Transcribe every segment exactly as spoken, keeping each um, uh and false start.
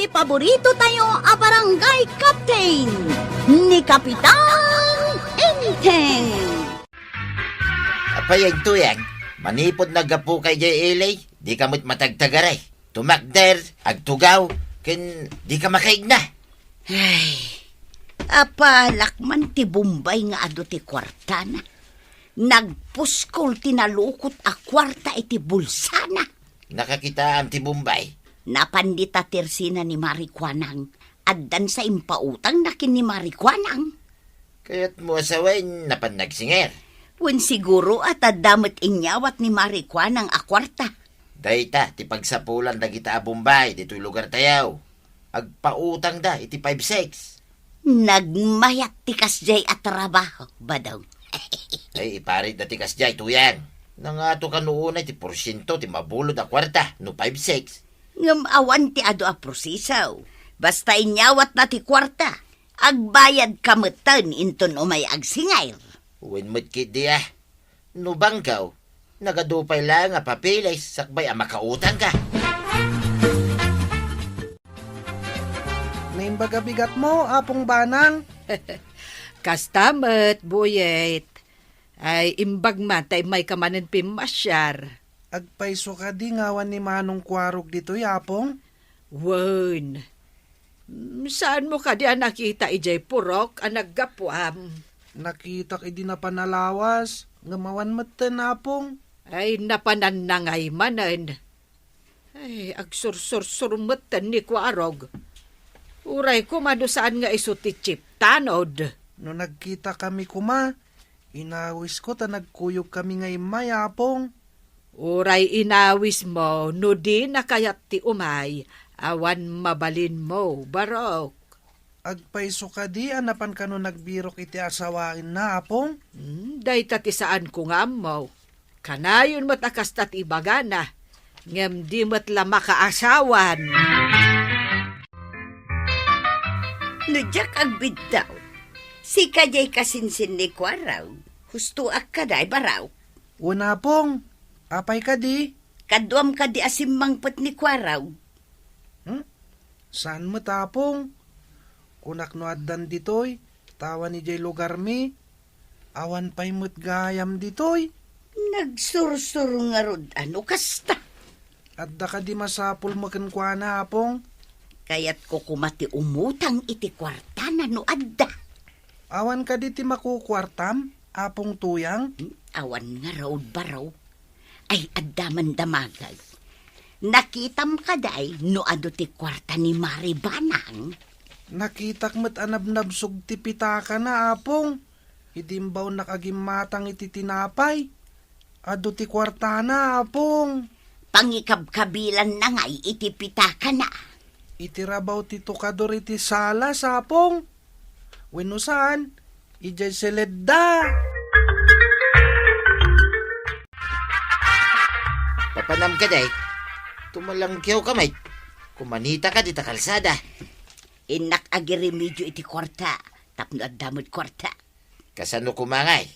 Paborito tayo a barangay captain, ni Kapitan Enteng. Apay, Tuyang, manipud naggapu ka idiay ili, dika met matagtagaray. Tumakder, agtugaw, ken dika makaigna. Ay, apalak man ti Bombay nga adu ti kuartana. Nagpuskol ti nalukot a kuarta iti bulsana. Nakakitaam ti Bombay? Napan dita tersina ni Mari Kuanang. Addan sa impautangna ken ni Mari Kuanang. Kayatmo a sawen, napan nagsinger? Wen, siguro a ta adda met inyawat ni Mari Kuanang a kuarta. Dayta ti pagsapulan dagita a Bombay ditoy lugartayo. Agpautangda iti five six. Nagmayat ti kasdiay a trabaho, Badong. Ay, iparitda ti kasdiay, Tuyang. Nangato kano unay ti porsiento ti mabulod a kuarta no five six? Ngem awan ti adu a proseso. Basta inyawatna ti kuarta, agbayadka metten inton umay agsinger. Wen met ketdi a. No bangkaw, nagadu pay laeng a papeles sakbay a makautangka. Naimbag a bigatmo, Apong Banang. Kasta met, Buyet. Ay, imbag man ta immayka manen pimmasiar. Agpayso kadi nga awan ni Manong Kuarog ditoy, Apong? Wen. Mm, saanmo kadi a nakita idiay purok a naggapuam? Nakitak idi napan a lawas, ngem awan metten, Apong. Ay, napanannangay manen. Ay, agsursursur metten ni Kuarog. Uray koma no saan nga isu ti chip tanod. No nagkitakami koma, inawisko ta nagkuyogkami nga immay, Apong. Uray inawismo no dina kayat ti umay, awan mabalinmo, Barok. Agpayso kadi a napan kano nagbirok iti asawaenna, Apong? Hmm, dayta ti saanko nga ammo. Kanayon met a kasta ti ibagana, ngem di met la makaasawan. No diak agbiddaw, sika diay kasinsin ni Kuarog, hustoak kadi, Barok. Wen, Apong, apay kadi? Kaduam kadi a simmangpet ni Kuarog? Hmm? Saan met, Apong? Kunak no addan ditoy, ta awan idiay lugarmi. Awan pay met gayam ditoy. Nagsursur ngarud a no kasta. Adda kadi masapulmo kenkuana, Apong? Kayatko koma ti umutang iti kuartana no adda. Awan kadi ti makukuartam, Apong Tuyang? Hmm, awan ngarud, Barok. Ay, adda man damagek. Nakitam kadi no adu ti kuarta ni Mari Banang? Nakitak met a nabnabsog ti pitakana, Apong. Idi imbaonnak a gimmatang iti tinapay. Adu ti kuartana, Apong. Pangikabkabilanna ngay iti pitakana. Iti rabaw ti tukador iti sala, Apong. Wenno saan, idiay seledda. Papanam kadi, tumalangkiwka met. Kumanita kadi ta kalsada. Innak agiremedio iti kuarta, tapno adda met kuarta. Kasano koma ngay?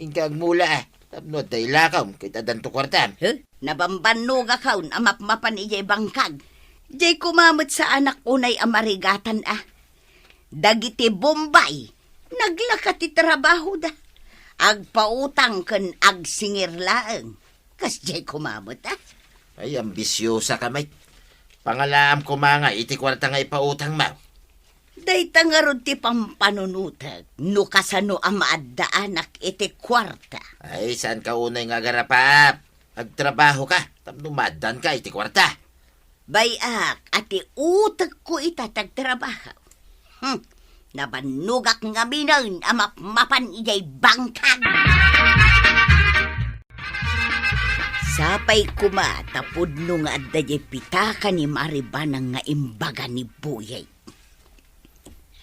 Inka agmula, a, tapno adda ilakawm ket addanto kuartam. Huh? Nabambannogakon a mapmapan idiay bangkag. Diay koma met saanak unay a marigatan a. Dagiti Bombay, naglaka ti trabahoda. Agpautang ken agsingir laeng. Kasdiay koma met, a. Ay, ambisiosaka met. Pangalaam koma ngay iti kuarta nga ipautangmo. Dayta ngarud ti pampanunotek no kasano a maaddaanak iti kuarta. Ay, saanka unay nga agarapap. Agtrabahoka tapno maaddaanka iti kuarta. Bay-ak a ti utekko ita ti agtrabaho. Hmm. Nabannogak ngaminen a mapmapan idiay bangkag. Sapay koma ta pudno nga adda diay pitaka ni Mari Banang nga imbaga ni Buyay.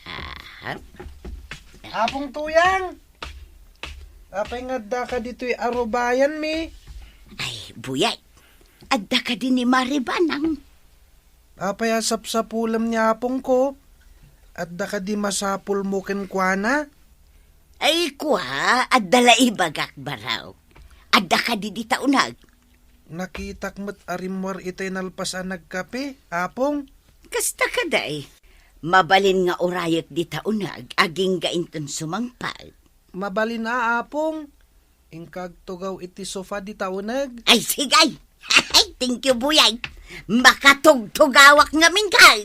Aha. Apong Tuyang! Apay nga addaka ditoy arubayanmi? Ay, Buyay, adda kadi ni Mari Banang? Apay a sapsapulem ni apongko? Adda kadi masapulmo kenkuana? Ay, kua, adda la ibagak, Barok. Adda kadi dita uneg? Nakitak met a rimmuar itay nalpas a nagkape, Apong. Kasta kadi, mabalin nga urayek dita uneg agingga inton sumangpet. Mabalin a, Apong. Inka agtugaw iti sofa dita uneg. Ay, sige! Thank you, Buyay. Makatugtugawak ngamin kay.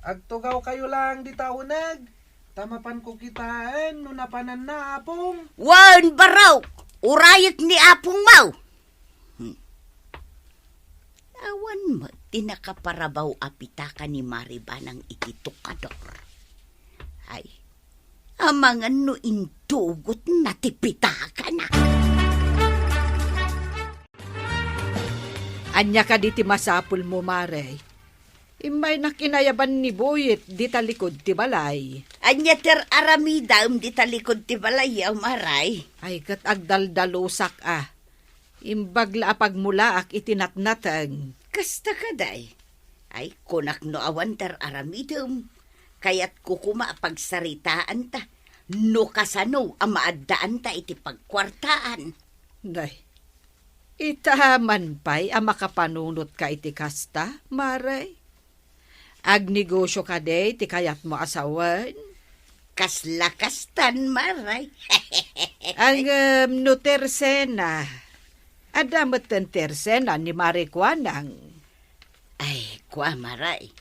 Agtugawkayo laeng dita uneg. Ta mapanko kitaen no napananna, Apong. Wen, barok! Urayek ni Apongmo! Hmm. Awan met ti nakaparabaw a pitaka ni Mari Banang iti tukador. Ay, amangan no intugotna ti pitakana. Ania kadi ti masapulmo, Mare? Immaynak inayaban ni Buyet dita likud ti balay. Ania ti aramidem dita likud ti balay, Mare? Ay, ket agdaldalusak a. Imbag la a pagmulaak iti natnateng. Kasta kadi. Ay, kunak no awan ti aramidem. Kayatko koma a pagsaritaanta no kasano a maaddaanta iti pagkuartaan. Day, ita man pay a makapanunotka iti kasta, Mare? Agnegosio kadi ti kayatmo a sawen? Kasla kastan, Mare. Ngem no tersena, adda metten tersena ni Mare Kuanang. Ay, kua, Mare.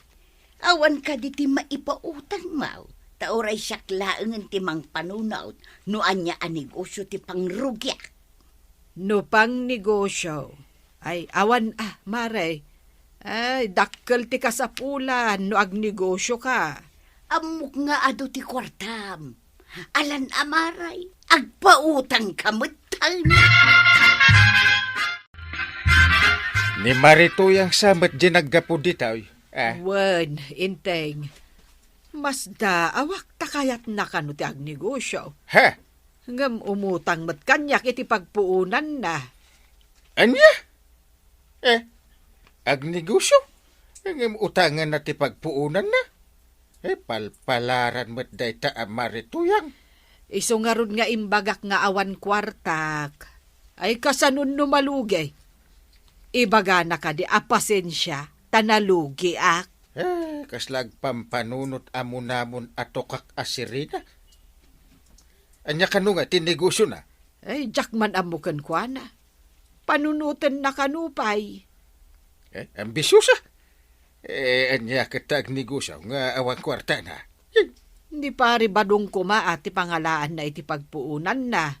Awan kadi ti maipautangmo, ta uray siak laengen ti mangpanunot no ania a negosio ti pangrugiak. No pangnegosio, ay, awan a, Mare. Ay, dakkel ti kasapulan no agnegosioka. Ammok nga adu ti kuartam. Alan a, Mare, agpautangka metten. Ni Mare Tuyang sa met diay naggapu ditoy, a? Wen, Enteng. Masdaawak ta kayatna kano ti agnegosio. Ha? Ngem umutang met kaniak iti pagpuonanna. Ania? Eh, agnegosio? Ngem utanganna ti pagpuonanna? Eh, palpalaran met dayta a Mare Tuyang. Isu ngarud nga imbagak nga awan kuartak. Ay, kasano no malugi? Ibagana kadi a pasensia, ta nalugiak. Eh, kasla agpampanunot a munamon a tukak a sirena. Ania kano nga ti negosiona? Ay, diak man ammo kenkuana. Panunotenna kano pay. Eh, ambisiosa? Eh, ania ket ta agnegosio nga awan kuartana? Ni Pare Badong koma a ti pangalaanna iti pagpuonanna.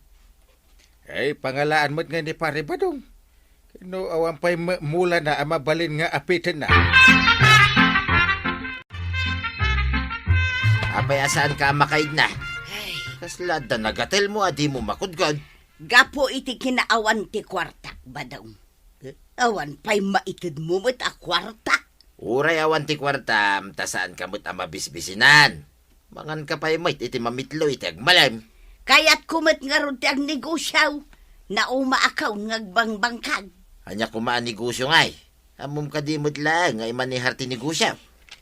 Ay, pangalaan met nga ni Pare Badong. No awan pay me-, mulana a mabalin nga apitenna. Apay a saanka a makaidna? Ay. Kasla adda nagatelmo a dimo makudkod? Gapu iti kinaawan ti kuartak, Badong. Eh? Awan pay maitedmo met a kuarta. Uray awan ti kuartam, ta saanka met a mabisbisinan. Manganka pay met iti mamitlo iti agmalem. Kayatko met ngarud ti agnegosio. Naumaakon nga agbangbangkag. Ania koma a negosio ngay? Ammom kadi met laeng nga imanehar ti negosio?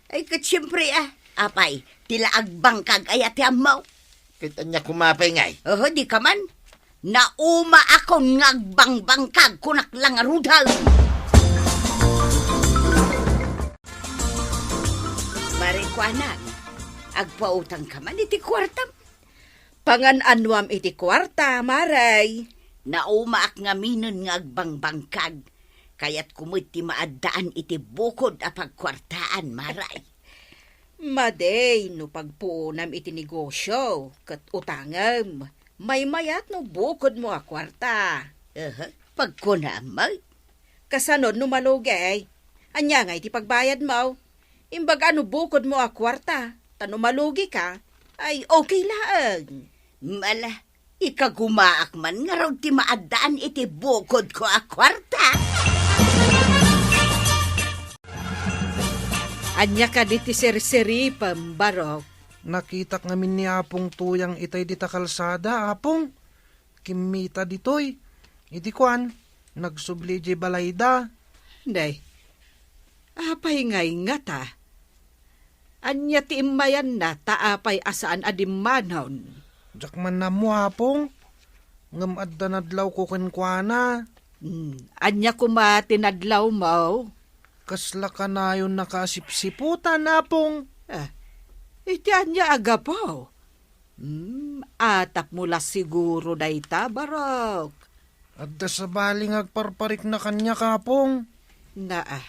Ay, ket siempre, a. Apay, ti la agbangkag aya ti ammo? Ket ania koma pay ngay? Oho, di ka man. Naumaakon nga agbangbangkag, kunak la ngaruden. Mare Kuanang, agpautangka man iti kuartam. Pangan-anoam iti kuarta, Mare. Naumaak ngaminen nga agbangbangkag. Kayatko met ti maaddaan iti bukod a pagkuartaan, Mare. Madi no pagpuonam iti negosio ket utangem, maymayat no bukodmo a kuarta. Aha, pagkunam met. Kasano no malugi? Ania ngay ti pagbayadmo? Imbag a no bukodmo a kuarta, ta no malugika, ay okay laeng. Ala, ikagumaak man ngarud ti maaddaan iti bukodko a kuarta. Ania kadi ti sirsiripem, Barok? Nakitak ngamin ni Apong Tuyang itay dita kalsada, Apong. Kimmita ditoy. Idi kuan, nagsubli idiay balayda. Nay, apay ngay ngata? Ania ti immayanna ta apay a saan a dimmanon? Diak man ammo, Apong. Ngem adda nadlawko kenkuana. Hmm, ania koma ti nadlawmo? Kasla kanayonnaka a sipsiputan, Apong? Eh, iti ania a gapu? Hmm, atapmo la siguro dayta, Barok. Adda sabali nga agparparikna kaniak, Apong. Naa.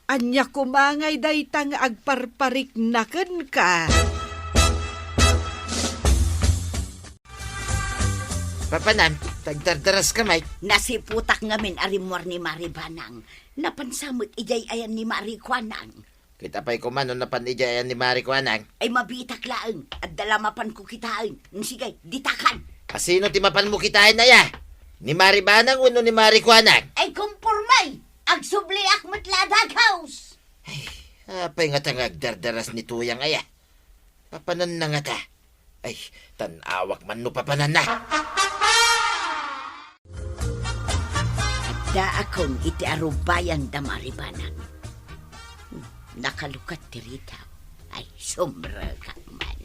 Ania koma ngay dayta nga agparparikna kenka? Papanam, tagdardaraska met. Nasiputak ngamin a rimmuar ni Mari Banang. Napansa met idiay ayan ni Mari Kuanang. Kita pay koma no napan idiay ayan ni Mari Kuanang. Ay, mabiitak laeng. Adda la mapanko kitaen. Sige, ditakan. A sino ti mapanmo kitaen aya? Ni Mari Banang wenno ni Mari Kuanang? Ay, kumpormay. Agsubliak met la a daghaws. Ay, apay ngata nga agdardaras ni Tuyang aya? Papananna ngata? Ay, tan-awak man no papananna. Addaakon iti arubayan da Mari Banang. Hmm, nakalukat ti ridaw. Ay, sumrekak man.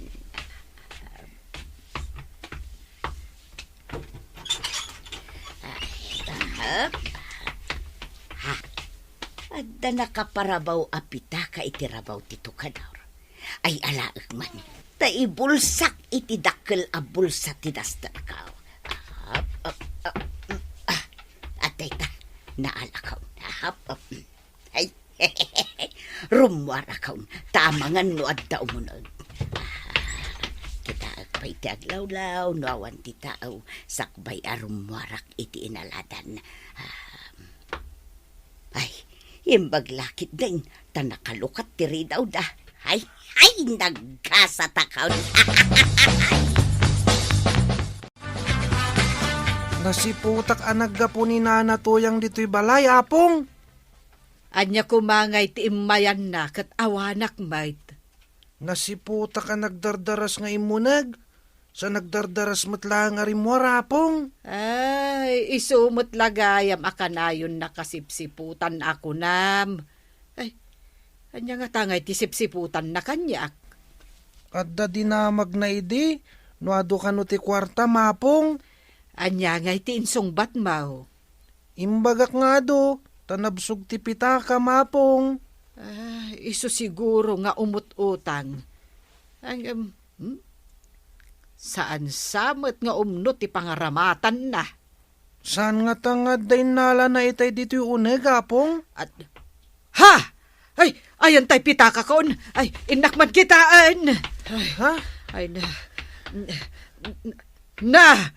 Ay, ahap. Ha? Adda nakaparabaw a pitaka iti rabaw ti tukador. Ay, alaek man. Ta ibulsak iti dakkel a bulsa ti dasterko. Ahap, ap, ap, mm, ah. Adda ita, naalakaw. Ahap, ap, mm. Ay, rummuarakon, ta amangan no adda umuneg. Ah, kitaek pay ti aglawlaw, no awan ti tao, sakbay a rummuarak iti inaladan. Ah, ay, imbag la ketdin, ta nakalukat ti ridawda. Ay, ay, nagkasatakon. Nasiputak a naggapu ni Nana Tuyang ditoy balay, Apong. Ania koma ngay ti immayanna ket awanak met? Nasiputak a nagdardaras nga immuneg, sa nagdardaras met laeng a rimmuar, Apong. Ay, isu met la gayam a kanayonna kasipsiputan a kunam. Ay, ania ngata ngay ti sipsiputanna kaniak? Adda dinamagna idi, no adu kano ti kuartam, Apong. Ania ngay ti insungbatmo? Imbagak nga adu, ta nabsog ti pitakam, Apong. Ah, isu siguro nga umut-utang. Ay, em, hmm? Saan sa met nga umno ti pangaramatanna? Saan ngata nga adda innalana itay ditoy uneg, Apong? At, ha! Ay, ayan tay pitakakon. Ay, innak man kitaen. Ay, ha? Ay, na, na,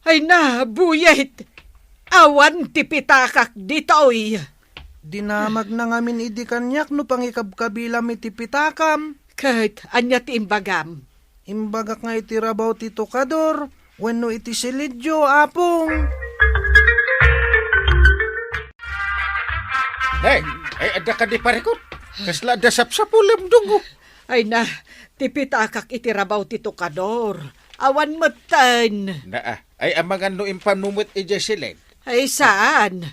ay na, Buyet. Awan ti pitakak ditoy. Dinamagna ngamin idi kaniak no pangikabkabilam iti pitakam. Ket ania ti imbagam? Imbagak nga iti rabaw ti tukador wenno iti silidyo, Apong. Hey, ay, adda kadi parikot? Kasla adda sapsapulem, Dungo? Ay na, ti pitakak iti rabaw ti tukador. Awan metten. Naa, ay amangan no impanmo met idiay silid. Ay, saan?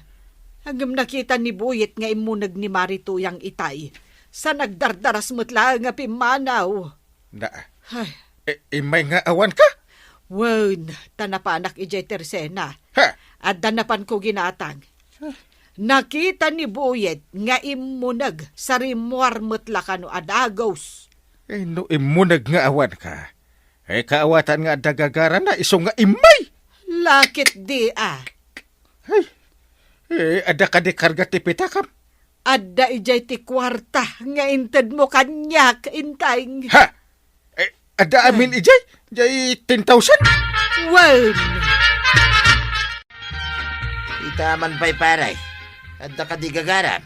Ngem nakita ni Buyet nga immuneg ni Mari Tuyang itay. Sa nagdardaras met laeng a pimmanaw. Na, ay, immay nga awanka? Wen, ta napanak idiay tersena. Ha? Adda napanko ginatang. Nakita ni Buyet nga immuneg sa rimmuar met la kano a dagos. Eh, no immuneg nga awanka, eh, kaawatan nga adda gagarana, isu nga immay. Lakit di, a. Ay, eh, adda kadi karga ti pitakam? Adda idiay ti kuarta nga intedmo kaniak, Inteng. Ha? Eh, adda amin idiay? Diay ten thousand? Wen. Ita man pay, pare. Adda kadi gagaram?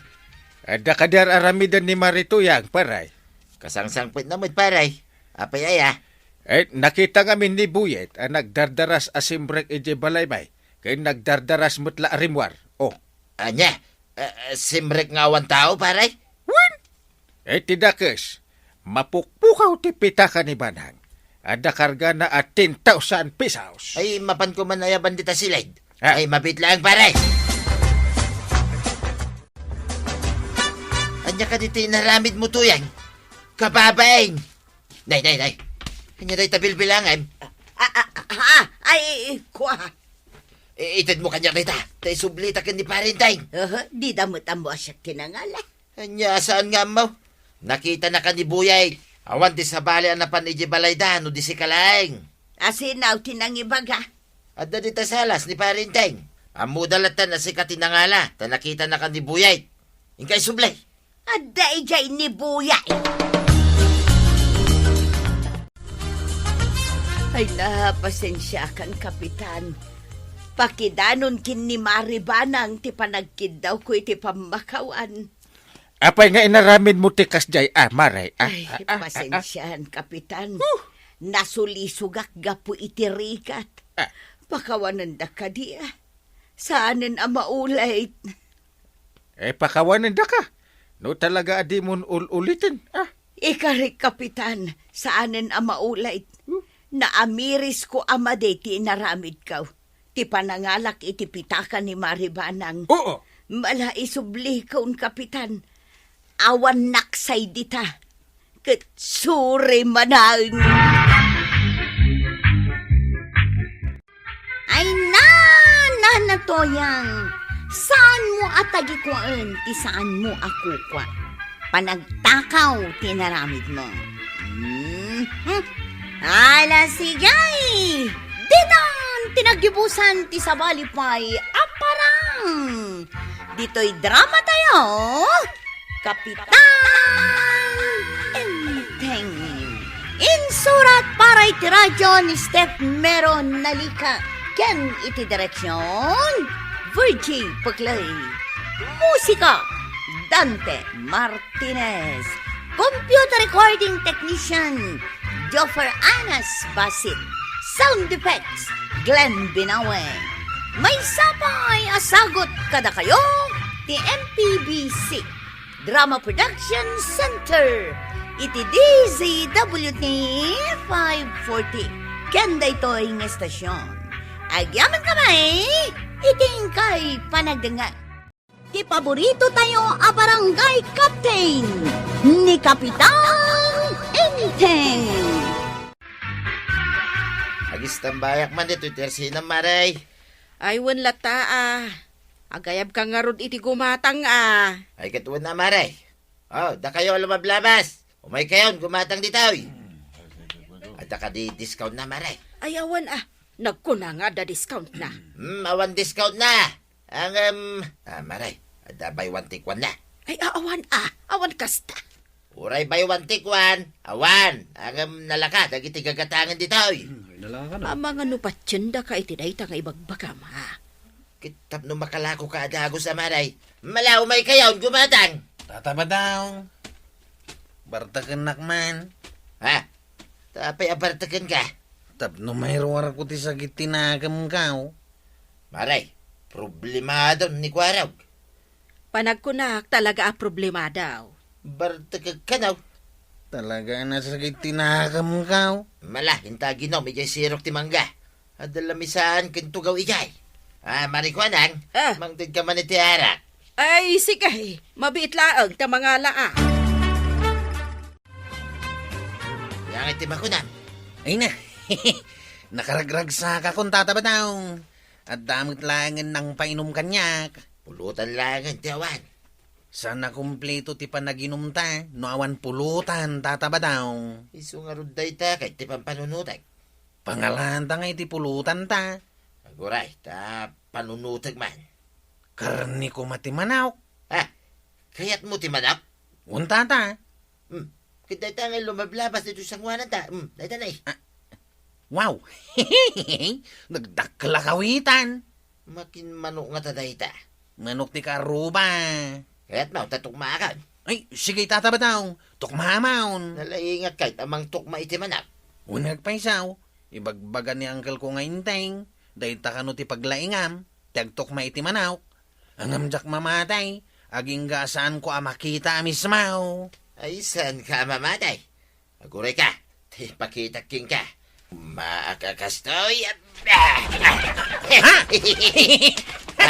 Adda kadi ar-aramiden ni Mari Tuyang, pare? Kasangsangpetna met, pare. Apay aya? Eh, nakita ngamin ni Buyet a nagdardaras a simrek idiay balaymi, ken nagdardaras met la a rimmuar. Oh. Ania? Eh, eh, simrek nga awan tao, pare? Wen! Eh, ti dakes, mapukpukaw ti pitaka ni Banang. Adda kargana a ten thousand pesos. Ay, mapanko man ayaban dita silid. Ha? Ay, mabit laeng, pare. Ania kadi ti inaramidmo, Tuyang? Kababain! Nay, nay, nay. Ania dayta bilbilangem? Ah, ah, ah, ay, kua. I-, itedmo kaniak dayta, ta isublita ken ni Pare Enteng. Aha, dida met ammo a siak ti nangala. Ania, saan nga ammo? Nakitanaka ni Buyay. Awan ti sabali a napan idiay balayda no di sika laeng. Asino ti nangibaga? Adda dita salas ni Pare Enteng. Ammoda latta a sika ti nangala, ta nakitanaka ni Buyay. Inka isubli. Adda idiay ni Buyay. Ay, napasensiakan, Kapitan. Pakidanon ken ni Mari Banang ti panagkiddawko iti pammakawan. Apay nga inaramidmo ti kasdiay, ah, Mari? Ah, Ay, ah, ah, ah, ah. Pasensian, Kapitan. Huh. Nasulisogak gapu iti rigat. Ah. Pakawanenda kadi, ah. Saanen a maulit. Eh, pakawanendaka. No talaga a dimon ul-uliten, ah. Ikarik, Kapitan, saanen a maulit. Hmm? Naamirisko a madi ti inaramidko. Ti panangalak iti pitaka ni Mari Banang. Oo. Mala isublikon, Kapitan. Awan naksay dita. Ket suri manen. Ay, na, Nana Toyang, saanmo a tagikuaen ti saanmo a kukua. Panagtakaw ti inaramidmo. Mhm. Ala, sige! Ditan ti naggibusan ti sabali pay a parang. Ditoy drama tayo, Kapitan Enteng. Insurat para iti radyo ni Steph Mero Nalica ken iti direksyon, Virgie Puclay. Musika, Dante Martinez. Computer recording technician, Joffer Anas Basit. Sound effects, Glenn Binawe. Maysa pay a sagut kadakayo ti M P B C Drama Production Center iti D Z W T five forty. Ken daytoy nga estasyon, agyamankami iti inkay panagdengngeg. Ti paborito tayo a barangay captain, ni Kapitan Enteng. Agistambayak man ditoy ti arsenam, Mare. Ay, wen latta, a. Agayabka ngarud iti gumatang, a. Ay, ket wen a, Mare. O, dakayo a lumablabas. Umaykayon gumatang ditoy. Adda kadi discountna, Mare? Ay, awan, a. Nagkuna nga adda discountna. Hmm, awan discountna. Ngem, a, Mare, adda buy one take one na. Ay, a, awan, a. Awan kasta. Uray buy one take one, awan. Ngem, nalaka dagiti gagatangen ditoy. Hmm, ay, nalaka na. Amangan no patiendaka iti dayta nga ibagbagam, a. Ket tapno makalakoka a dagus, a, Mare. Mala, umaykayon gumatang. Tata Badong. Bartekennak man. Ha? Ta apay a bartekenka? Tapno mairuarko ti sakit ti nakemko. Mare, problemadon ni Kuarog. Panagkunak, talaga a problemadaw. Bartekek kano? Talaga a nasakit ti nakemko. Mala, inta ginom idiay sirok ti mangga. Adda lamisan ken tugaw idiay. A, Mare Kuanang, a, mangtedka man iti arak. Ay, sige, mabiit laeng ta mangala, a. Ania ngay ti makunam? Ay na, nakaragragsakakon, Tata Badong. Adda met laengen nangpainom kaniak. Pulutan laengen ti awan. Saan a kumpleto ti panaginumta no awan pulutan, Tata Badong. Isu ngarud dayta ket ti pampanunotek. Pangalanta ngay ti pulutanta. Aguray, ta panunotek man. Karne koma ti manok. A, kayatmo ti manok? Wen, Tata. Hmm. Ket dayta nga lumablabas ditoy sangoananta. Hmm, dayta na, e. A, wow! Nagdakkel a kawitan. Makin manok ngata dayta? Manok ti kaarruba. Kayatmo ta tukmaakon? Ay, sige, Tata Badong. Tukmaamon. Nalaingak kayta a mangtukma iti manok. Wen, agpayso. Ibagbaga ni angkelko nga Enteng, dayta kano ti paglaingam, ti agtukma iti manok. Ngem diak mamati, agingga a saanko a makita a mismo. Ay, saanka a mamati? Agurayka, ti pakitak kenka. Maakakastoy. Ha? A,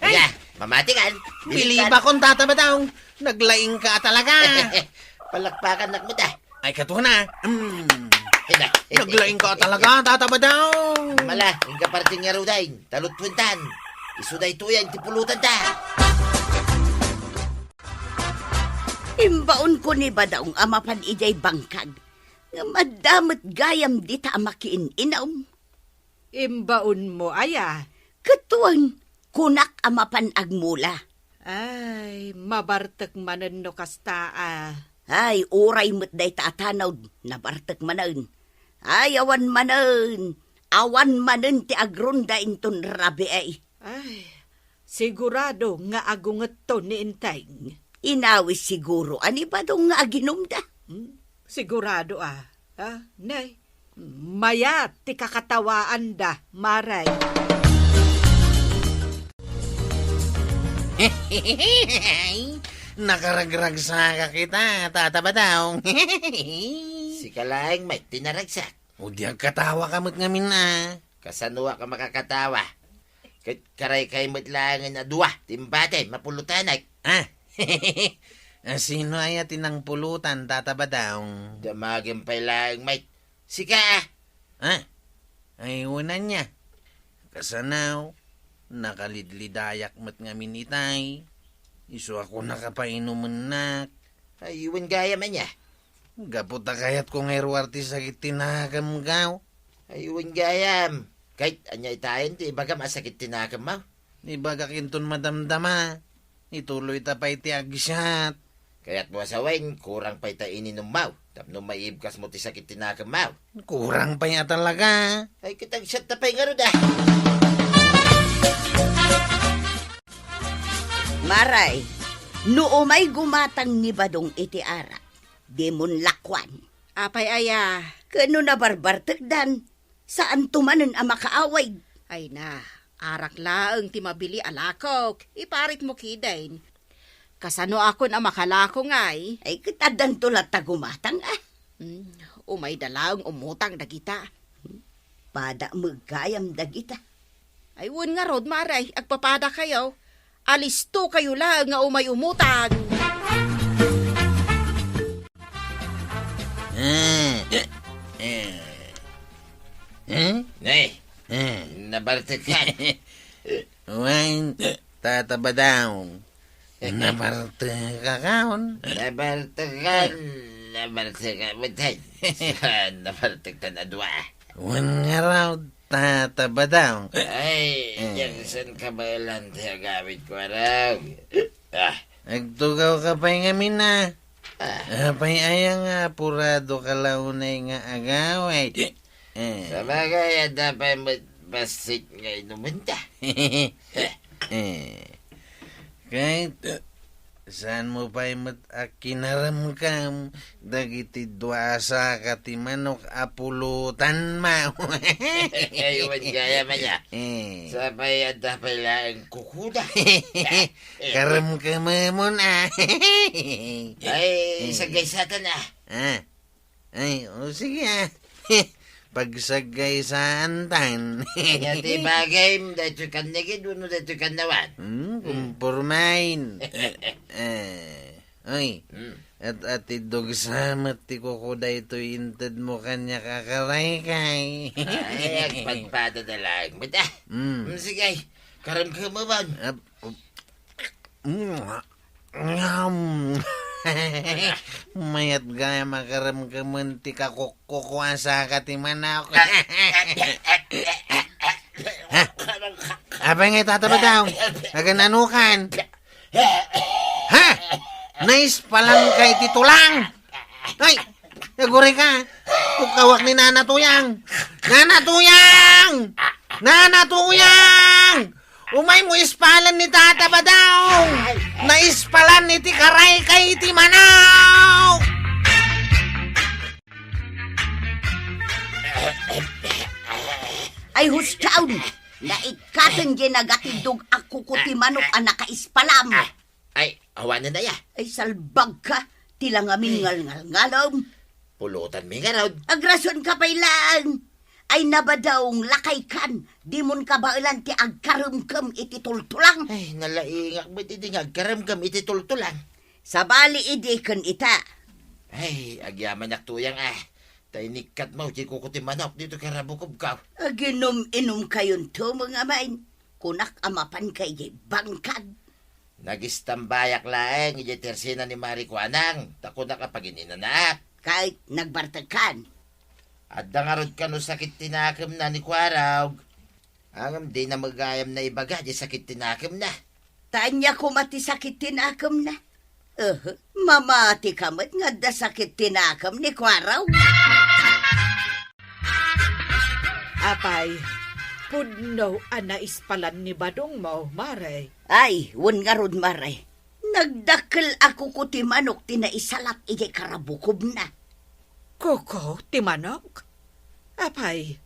ania, mamatikan? Bilibakon, Tata Badong. Naglaingka a talaga. Palakpakannak met, a. Ay, kaduana. Mm. Naglaing ka talaga, Tata Badaw. Mala, inka parting nga rudain, talutwentan. Isu daytoy a inti pulotanta. Imbaonko ni Badaw nga mapan idiay bangkag. Ngem adda met gayam dita a makiin-inum. Imbaonmo aya? Ket wen, kunak a mapan agmula. Ay, mabartek manen no kasta a. Ay, uray met dayta a tanod, nabartek manen. Ay, awan manen, awan manen ti agrunda inton rabii. Ay, sigurado nga agungetto ni Enteng. Inawis siguro a ni Badong nga aginumda. Hmm? Sigurado a. Ah, nay, mayat ti kakatawaanda, Maray. Nakaragragsaka kita, Tata Badaw. Sika laeng met ti naragsak. O di agkatawa ka met ngamin a. Kasano a ka makakatawa? Ket karaykay met laengen a dua ti imbati, mapulutanek. Ah, a sino aya ti nangpulutan, Tata Badaw? Damagem pay laeng met. Sika a. Ah, ay, wen ania. Kasano, nakalidlidayak met ngamin itay. Isu a kunaka painumennak. Ay, wen gayam ania. Gapu ta kayatko nga iruar ti sakit ti nakemko. Ay, wen gayam. Ket ania itayen ti ibagam a sakit ti nakemmo? Ibagak inton madamdama. Ituloyta pay ti agsiat. Kayatmo a sawen, kurang pay ta ininummo. Tapno maibkasmo ti sakit ti nakemmo. Kurang pay a talaga. Ay, ket agsiatta pay ngarud a. Maray, no umay gumatang ni Badong iti arak, dimon lakuan. Apay aya? Ken no nabarbartekdan, saanto manen a makaawid. Ay na, arak laeng ti mabili a lakok, iparitmo kiden. Kasano a kun a makalako ngay? Ay, ket addanto latta gumatang a. Hmm, umayda laeng umutang dagita. Pada met gayam dagita. Ay, wen ngarud, Maray, agpapadakayo. Alistokayo laeng nga umay umutang. Eh, eh. Hmm? Nay, eh, nabartek ka. Wen, Tata Badaw. Nabartek ka kaon? Nabartek ka, nabartek ka, betay. Nabartek ka na dua. Wen ngarud, Tata Badaw. Ay, eh, diak saan kabaelan ti agawid ko, arag. Ah. Agtugaw ka pay ngamin a. Ah. Apay aya nga apurado ka la unay nga agawid? Eh. Sabagay, adda pay met bassit nga inumenta. Eh. Ket, saanmo pay met a kinaremkem dagiti dua a saka ti manok a pulutanmo? Ay, wen gayam aya. Eh. Sapay adda pay laeng kukuda. Eh. Karemkememon a. Ay, eh, saggaysatan a. Ah. Ay, o sige a. Pagsaggaysaan tan. Ania ti bagay, daytoy kannigid wenno daytoy kannawan? Hmm, hmm, kumpormain. Eh, eh, oy, hmm, at-atidogsa met ti kuko daytoy intedmo kaniak a karaykay. Ay, agpadpada da laeng met a. Hmm. Hmm, sige, karemkememon. Ap-, Ngam. Mayat gayam a karemkemen ti kakukkoko a saka ti manok. Ha? Apay nga itatabaw? Agananukan? Ha? Naispalan ka iti tulang? Ay! Agurayka, kukkawak ni Nana Tuyang. Nana Tuyang! Nana Tuyang! Umaymo ispalan ni Tata Badaw! Naispalan iti karaykay iti manok! Ay, hustaon! Naikkaten diay nagatindog a kuko ti manok a nakaispalam. Ay, awanen aya? Ay, salbagka, ti langamin ngalngalngalem. Pulutanmi ngarud. Agrason ka pay laeng. Ay, nabadaw, lakaykan, dimon kabaelan ti agkaremkem iti tultulang. Ay, nalaingak met idi nga agkaremkem iti tultulang. Sabali idi ken ita. Ay, agyamanak tuyang a. Ta inikkat mo, diay kuko ti manok ditoy karabukobko. Aginum-inumkayonto, Mangamain. Kunak a mapanka idiay bangkag. Nagistambayak laeng idiay tersina ni Mari Kuanang, ta kunak a pagin-inanaak. Ket nagbartekkan. Adda ngarud kano sakit ti nakemna ni Kuarog. Ngem dina met gayam naibaga diay sakit ti nakemna. Ta ania koma ti sakit ti nakemna? Eh, mamatika met nga adda sakit ti nakem ni Kuarog. Apay, pudno a naispalan ni badongmo, Mare? Ay, wen ngarud, Mare. Nagdakkel a kuko ti manok ti naisalat idiay karabukobna. Kuko ti manok? Apay,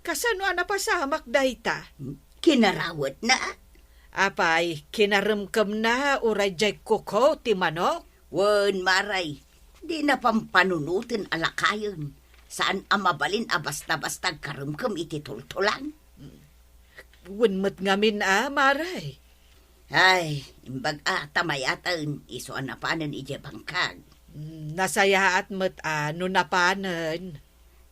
kasano a napasamak dayta? Kinarawetna. Apay, kinaremkemna uray diay kuko ti manok? Wen, Mare, dina pampanunoten a lakayen. Saan a mabalin a basta-basta agkaremkem iti tultulang. Wen met ngamin a, Mare. Ay, imbag a ta mayaten, isu a napanen idiay bangkag. Mm, nasayaat met a no napanen.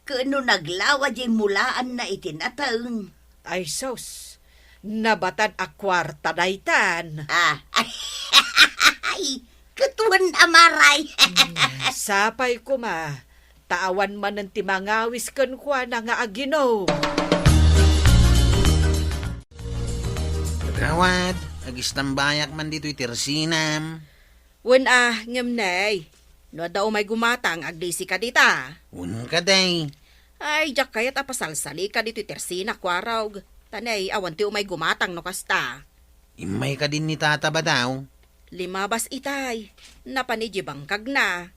Ken no naglawa diay mulaanna iti nateng. Ay sus, nabatad a kuarta daytan. Ah, ay, ket wen a, Mare. Mm, sapay koma, ta awan manen ti mangawis kenkuana nga aginum. Kagawad, agistambayak man ditoy tersinam. Wen a, ngem ne, no adda umay gumatang, agdisika dita. Wen kadi. Ay, diak kayat a pasalsalika ditoy tersina, Kuarog. Ta ne, awan ti umay gumatang no kasta. Immay kadin ni Tata Badaw? Limabas itay. Napan idiay bangkagna.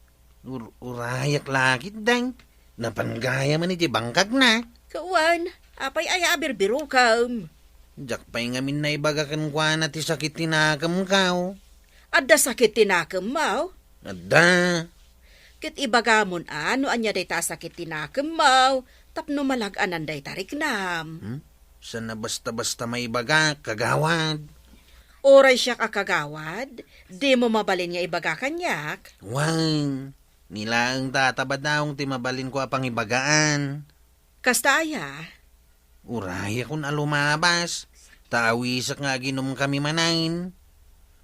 Ur-, urayak la ketdin. Napan gayam idiay bangkagna. Ket wen, apay aya a birbirukem? Diak pay ngamin naibaga kenkuana ti sakit ti nakemko. Adda sakit ti nakemmo? Adda. Ket ibagamon a no ania dayta a sakit ti nakemmo tapno malag-anan dayta riknam. Hmm? Saan a basta-basta maibaga, kagawad. Uray siak a kagawad, dimo mabalin nga ibaga kaniak? Wen, ni laeng Tata Badaw ti mabalinko a pangibagaan. Kasta aya? Urayakon a lumabas, ta awisek nga aginumkami manen.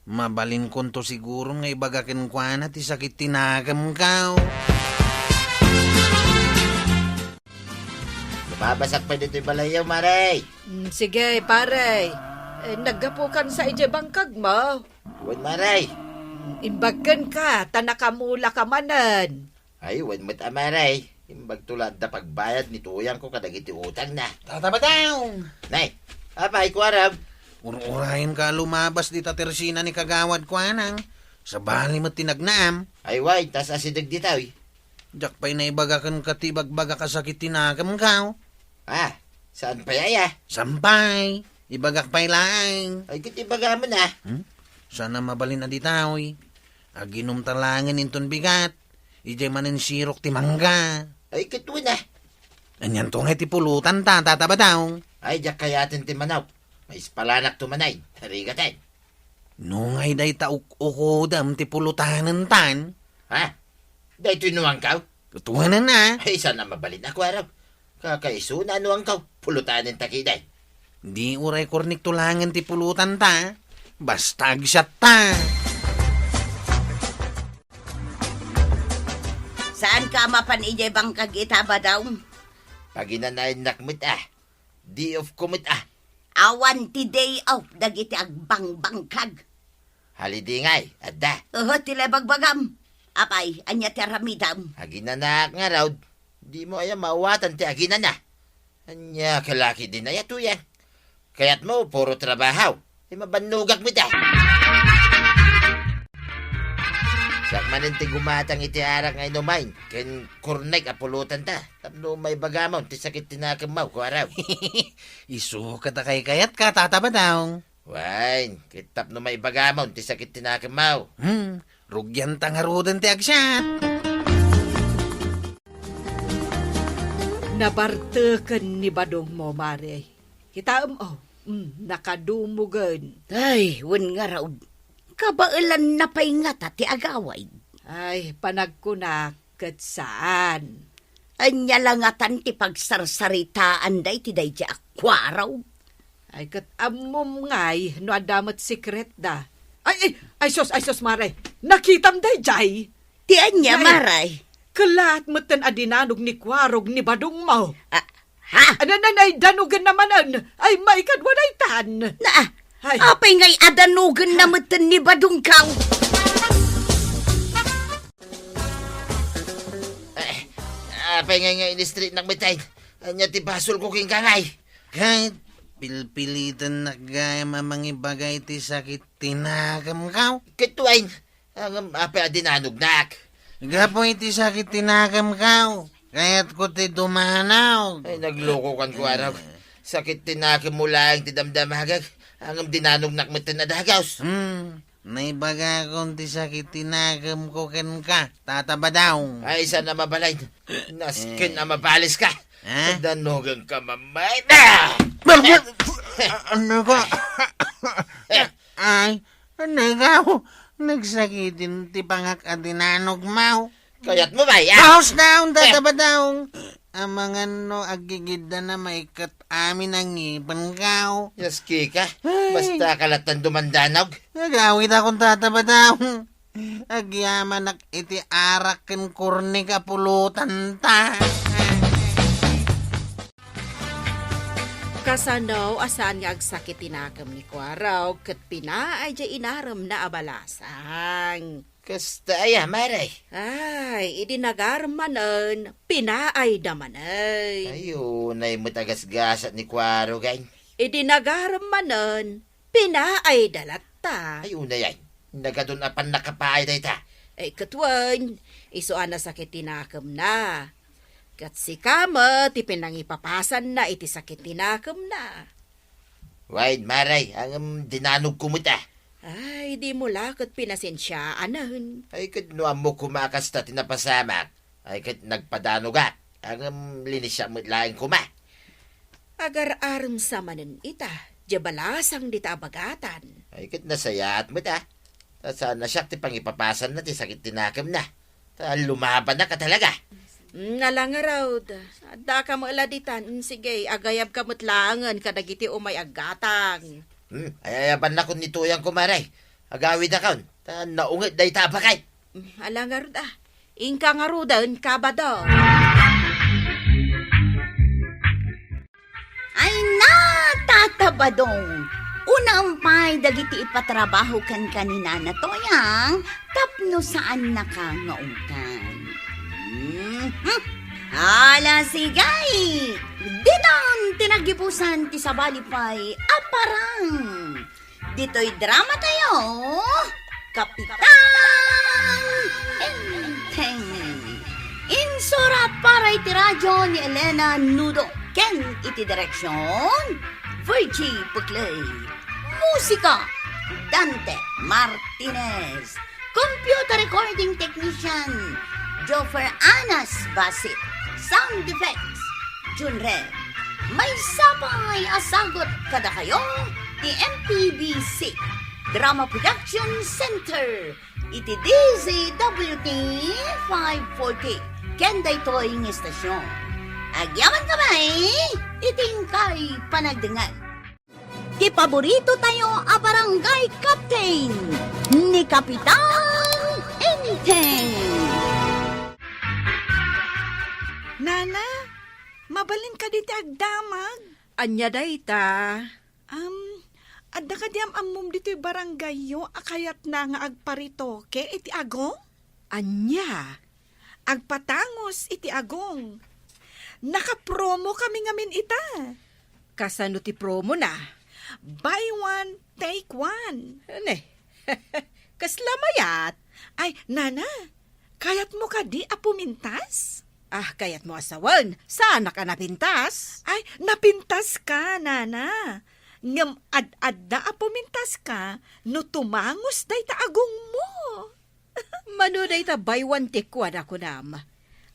Mabalinkonto siguron nga ibaga kenkuana ti sakit ti nakemko. Lumabasak pay ditoy balayyo, Mare. Mm, sige, pare. Eh, naggapukan sa idiay bangkagmo? Wen, Mare. Imbag kenka, ta nakamulaka manen. Ay, wen met a, Mare. Imbagto la adda pagbayad ni tuyangko kadagiti utangna. Tata Badaw! Nay, apay, Kuarog? Ur-urayenka a lumabas dita tersina ni Kagawad Kuanang. Sabali met ti nagnaam. Ay, wen, ta asideg ditoy. Diak pay naibaga kenka ti ibagbagak a sakit ti nakemko. Ah, saan pay aya? Saan pay? Ibagak pay laeng. Ay, ket ibagamon a. Hmm? Saan a mabalin a ditoy. Aginumta laengen inton bigat. Idiay manen sirok ti mangga. Ay, ket wen a. Anianto ngay ti pulotanta, Tata Badaw? Ay, diak kayaten ti manok. Maispalanak to manen. Tarigaten. No ngay dayta uk-ukodem ti pulotanentan? Ha? Daytoy nuangko? Tuwanan a. Ay, saan a mabalin a, Kuarog. Kakaisuna a nuangko, pulotanenta ketdin. Di uray kurnik to laengen ti pulotanta. Basta agsiatta. Saanka a mapan idiay bangkag ita, Badaw? Paginanaennak met a. Day off ko met a. Awan ti day off dagiti agbangbangkag. Holiday ngay, adda. Oho, ti la ibagbagam. Apay, ania ti aramidem? Aginanaak ngarud. Dimo aya maawatan ti aginana? Ania ka la ketdin aya, tuyang? Kayatmo, puro trabaho. Ay, mabannogak met a. Siak manen ti gumatang iti arak nga inumen ken kurnek a pulotanta tapno maibagamon ti sakit ti nakemmo, Kuarog. Isu ket a kaykayatka, Tata Badaw. Wen, ket tapno maibagamon ti sakit ti nakemmo. Hmm, rugianta ngaruden ti agsiat. Nabarteken ni badongmo, Mare. Kitaem, oh, mm, nakadumogen. Ay, wen ngarud, kabaelanna pay ngata ti agawid. Ay, panagkunak ket saan. Ania la ngatan ti pagsarsaritaanda iti daydiay a kuarog? Ay, ket ammom ngay no adda met sekretda. Ay, ay, ay, sus, ay, sus, Mare. Nakitam daydiay? Ti ania, Ay, Mare? Kellaat metten a dinanog ni kuarog ni badongmo. Ah, ha? Ano na, ay, danogenna manen? Ay, maikadua daytan. Na, Ay. Apay ngay a danogenna metten ni badongko? Eh, apay ngay nga in-straight-nak metten? Ania ti basolko kenka ngay? Ket pilpilitennak gayam a mangibaga iti sakit ti nakemko. Ket wen, ngem apay a dinanognak? Gapu iti sakit ti nakemko, kayatko ti dumanaw. Ay, naglokokan, kuarog. Sakit ti nakemmo laeng ti damdamagek, ngem dinanognak metten a dagus. Hmm. Naibagakon ti sakit ti nakemko kenka, Tata Badong. Ay, saan a mabalin. Nasken a mabaliska. Eh? Danogenka mamay. Bakit? A-, ano ka? Eh. Ay, ano ka? Nagsakit ti pangak a dinanogmo. Kayatmo ba, ya? Baos daw, Tata Badong. Amangan no aggigiddana maikkat amin a ngipenko. Yes, Kika. Ay. Basta ka lattan dumandanog. Agawidakon, Tata Badong. Agyamanak iti arak ken kornik a pulotanta. Kasano a saan nga agsakit ti nakem ni Kuarog ket pinaay diay inaremna a balasang? Kasta aya, Mare? Ay, idi nagarem manen, pinaayda manen. Ay, unay met a gasgasat ni Kuarog, ay. Idi nagarem manen, pinaayda latta. Ay, unay, ay. Nagadun a pannakapaay dayta. Ay, ket wen, isu a nasakit ti nakemna. Ket sika met ti pinangipapasanna iti sakit ti nakemna. Wen, Mare, ngem dinanogko met a. Ay, dimo la ket pinasensiaanen. Ay, ket no ammok koma a kasta ti napasamak, ay, ket nagpadanogak. Ngem linisiak met laeng koma. Agar-arem sa manen ita, diay balasang dita a bagatan. Ay, ket nasayaat met a. Ta saan a siak ti pangipapasanna ti sakit ti nakemna. Ta lumabannak a talaga. Mm, ala ngarud. Addaka met la ditan. Mm, sige, agayabka met laengen kadagiti umay aggatang. Hmm, ay-ayabannakon ni Tuyang, kumare. Agawidakon. Ta naunget dayta a baket. Mm, ala ngarud a. Inka ngaruden, Kabado. Ay na, Tata Badong, unaem pay dagiti ipatrabaho kenka ni Nana Toyang tapno saannaka nga ungtan. Mhm. Ala, sige! Ditan ti naggibusan ti sabali pay a parang. Ditoy drama tayo, Kapitan Enteng. Insurat para iti radio ni Elena Nudo ken iti direksyon, Virgie Puclay. Musika, Dante Martinez. Computer recording technician, Joffer Anas Basit. Sound effects, Junre. Maysa pay a sagut kadakayo ti M P B C Drama Production Center iti D Z W T five forty ken daytoy nga istasyon. Agyamankami iti inkay panagdengngeg. Ti paborito tayo a barangay captain, ni Kapitan Enteng. Nana, mabalin kadi ti agdamag? Ania dayta? Am, adda kadi am-ammom ditoy barangayyo a kayatna nga agparetoke iti agong? Ania? Agpatangus iti agong. Nakapromo kami ngamin ita. Kasano ti promona? Buy one, take one. Ne, kasla mayat. Ay, Nana, kayatmo kadi a pumintas? Ah, kayatmo a sawen, saanak a napintas? Ay, napintaska, Nana. Ngem ad-adda a pumintaska no tumangus dayta agongmo. Mano dayta buy one take one a kunam?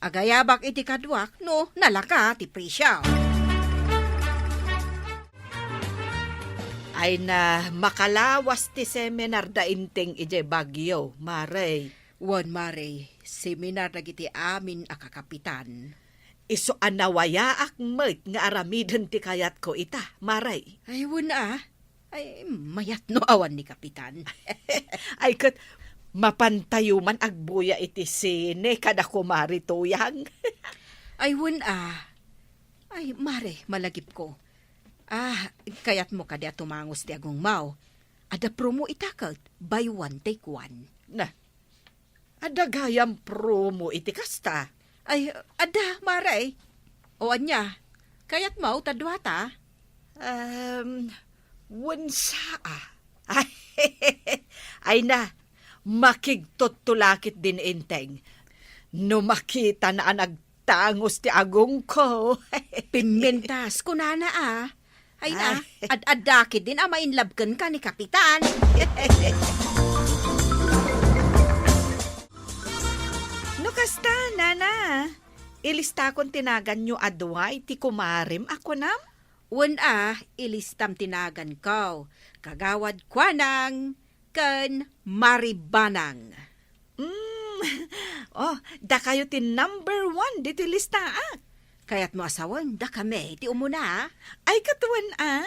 Agayabak iti kaduak no nalaka ti presio. Ay na, makalawas ti seminar da Enteng idiay Baguio, Mare. Wen, Mare, seminar dagiti amin a kakapitan. Isu a nawayaak met nga aramiden ti kayatko ita, Mare. Ay, wen a. Ay, mayat no awan ni Kapitan. Ay, ket mapantayo man agbuya iti sine kada Kumare Tuyang. Ay, wen a. Ay, Mare, malagipko. Ah, kayatmo kadi a tumangus ti agongmaw? Adda promo ita ket buy one, take one. Na, adda gayam promo iti kasta? Ay, adda, Mare. O ania, kayatmo ta duata? Um, wen sa a. Ay, ay na, makigtutto la ketdin Enteng. No makitana a nagtangus ti agongko. Pimentas, kunana a. Ay na, ay, ad-adda ketdin a ma-in love kenka ni Kapitan. No kasta, Nana, ilistakon ti naganyo a dua iti kumarem a kunam? Wen a, ilistam ti naganko. Kagawad Kuanang ken Mare Banang. Mm. Oh, dakayo ti number one ditoy listaak. Kayatmo a sawen, dakami ti umuna, a? Ay, ket wen a.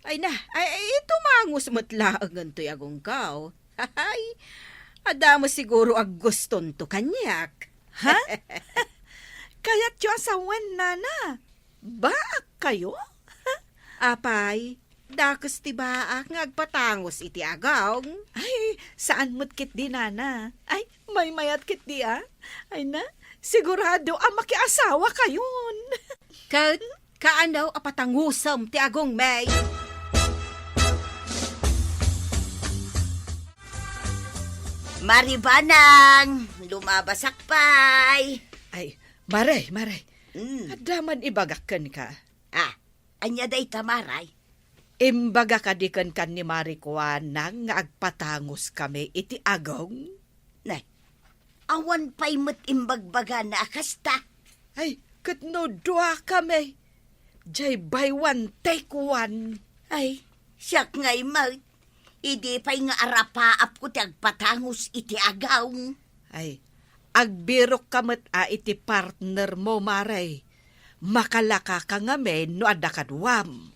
Ay na, ay, ay, tumangus met laengen toy agongko. Hay, adda met siguro aggustonto kaniak. Ha? Kayatyo a sawen, Nana? Baak kayo? Apay, dakes ti baak nga agpatangus iti agong. Ay, saan met ketdi, Nana. Ay, maymayat ketdi, a. Ay na, sigurado a makiasawa kayon. Ket kaano a patangusem ti agongmi? Mare Banang, lumabasak pay. Ay, Mare, Mare. Mm. Adda man ibagak kenka. Ah, ania dayta, Mare? Imbagak kadi kenka ni Mare Kuanang nga agpatanguskami iti agong? Nay, awan pay met imbagbagana a kasta. Ay, ket no duakami, jay buy one, take one. Ay, siak ngay met, idi pay nga arapaapko ti agpatangus iti agong. Ay, agbirokka met a iti partnermo, Mare. Makalakaka ngamin no adda kaduam.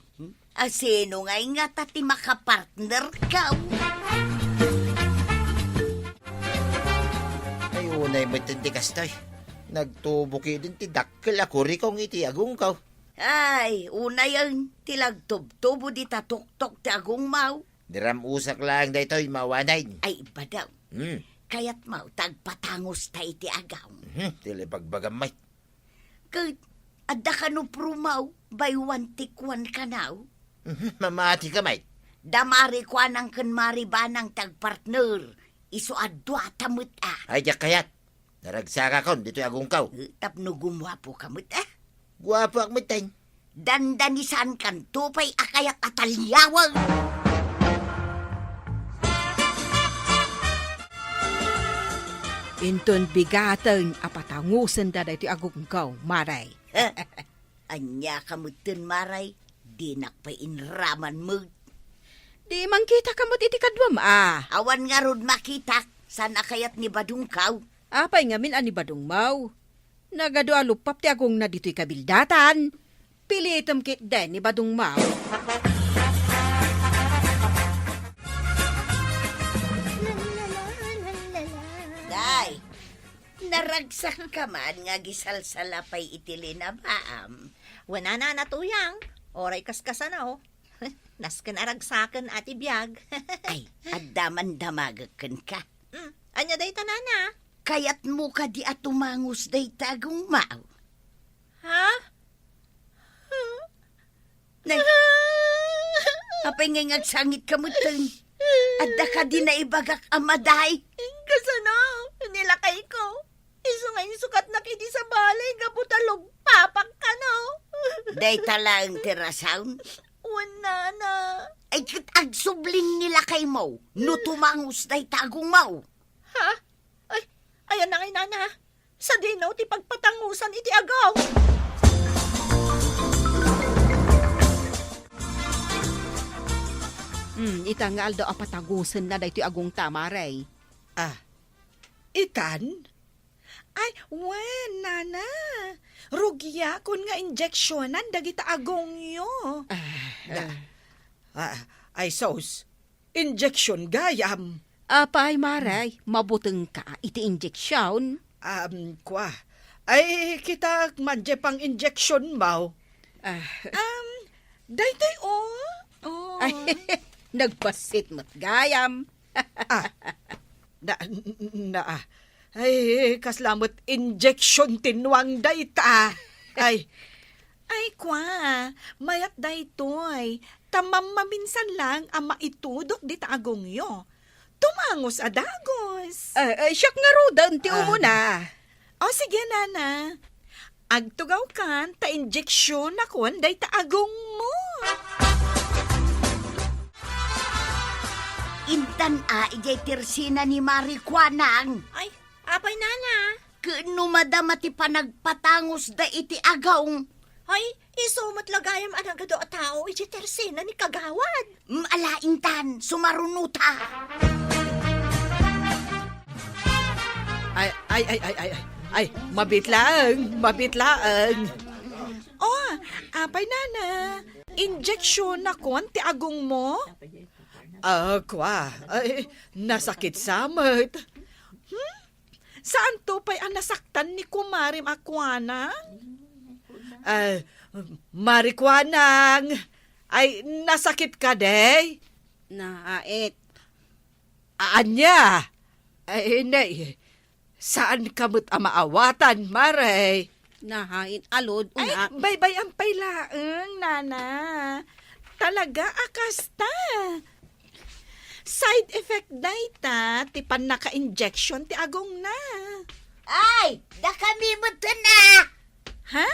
A sino ngay ngata ti makapartnerko? Ay, unay met ti kastoy. Nagtubo ketdin ti dakkel a kurikong iti agongko. Ay, unayen ti lagtubtubo dita tuktok ti agongmaw. Diram usak laeng daytoy, mawanay. Ay, ibadaw. Hmm. Kayatmaw ta agpatangusta iti agong. Mhm, ti ibagbagam met. Ket adda kano promo, buy one, take one kanaw? Mhm, mamatika met. Da Mare Kuanang ken Mare Banang ti agpartner, isu a duata met a. Ay, diak kayat. Naragsakakon ditoy agongko. Eh, tapno gumuapoka met a. Guapoak metten. Dandanisankanto pay a kayat a taliawen. Inton bigaten a patangusenda daytoy agongko, Mare. Ania ka metten, Mare? Dinak pay inraman met. Di mangkitaka met iti kaduam a. Awan ngarud makitak, saan a kayat ni badongko. Apay ngamin a ni badongmo? Nagadu a luppap ti agongna ditoy kabildatan. Pilitem ketdi ni badongmo. Day, naragsakka man nga agisalsala pay iti linabaam. Wen a, Nana Tuyang, uray kaskasano. Nasken a ragsaken a ti biag. Ay, adda man damagek kenka. Mm, ania dayta, Nana? Kayatmo kadi a tumangus dayta agongmo? Ha? Nay, apay ngay nga agsangitka metten? Adda kadi naibagak a maday? Kasano? Ni lakayko. Isu nga insukatnak idi sabali gapu ta lugpapak kano. Dayta laeng ti rason? Wen, Nana. Ay, ket agsubling ni lakaymo no tumangus dayta agongmo. Ha? Ay, ayan na ngay, Nana. Sadino ti pagpatangusan iti agong? Hmm, ita nga aldaw a patangusenna daytoy agongta, Mare. Ah, itan? Ay, wen, Nana. Rugiakon nga injeksionan dagita agongyo. Ah, ah. Ah, ay sus, injection gayam. Apay, Mare, mabutengka iti injeksion? Um, kua. Ay, kitaek man diay pang-injeksionmo. Ah. Um, daytoy, o. Oh. Ay, nagbassit met gayam. Ah, na, na, ay, kasla met injeksion ti nuang dayta. Ay. Ay, kua, mayat daytoy. Ta mammaminsan lang a maitudok dita agongyo. Tumangus a dagus. Eh, eh, siak ngaruden ti Ah. umuna. O, sige, nana. Agtugawkan ta injeksionakon dayta agongmo. Intan a idiay tersina ni Mari Kuanang. Ay, apay, nana? Ken no madama ti panagpatangusda iti agong. Ay, isu met la gayam a nagadu a tao iti tersina ni Kagawad. Mm, ala, intan, sumaruno ta. Ay, ay, ay, ay, ay, ay. Ay, mabitlaeng, mabitlaeng. Oh, apay, nana, injeksionakon ti agongmo? Ah, kua, ay, nasakit sa met. Hmm? Saanto pay a nasaktan ni kumarem a kuana? Ah, Mari Kuanang, ay, nasakit kadi? Naait. Ania? Ay, nay, saanka met a maawatan, Mare? Nahain alud, Ay, una. Baybay-am pay laeng, nana. Talaga a kasta. Side effect dayta ti pannaka-injection ti agongna. Ay, dakami met na! Ha?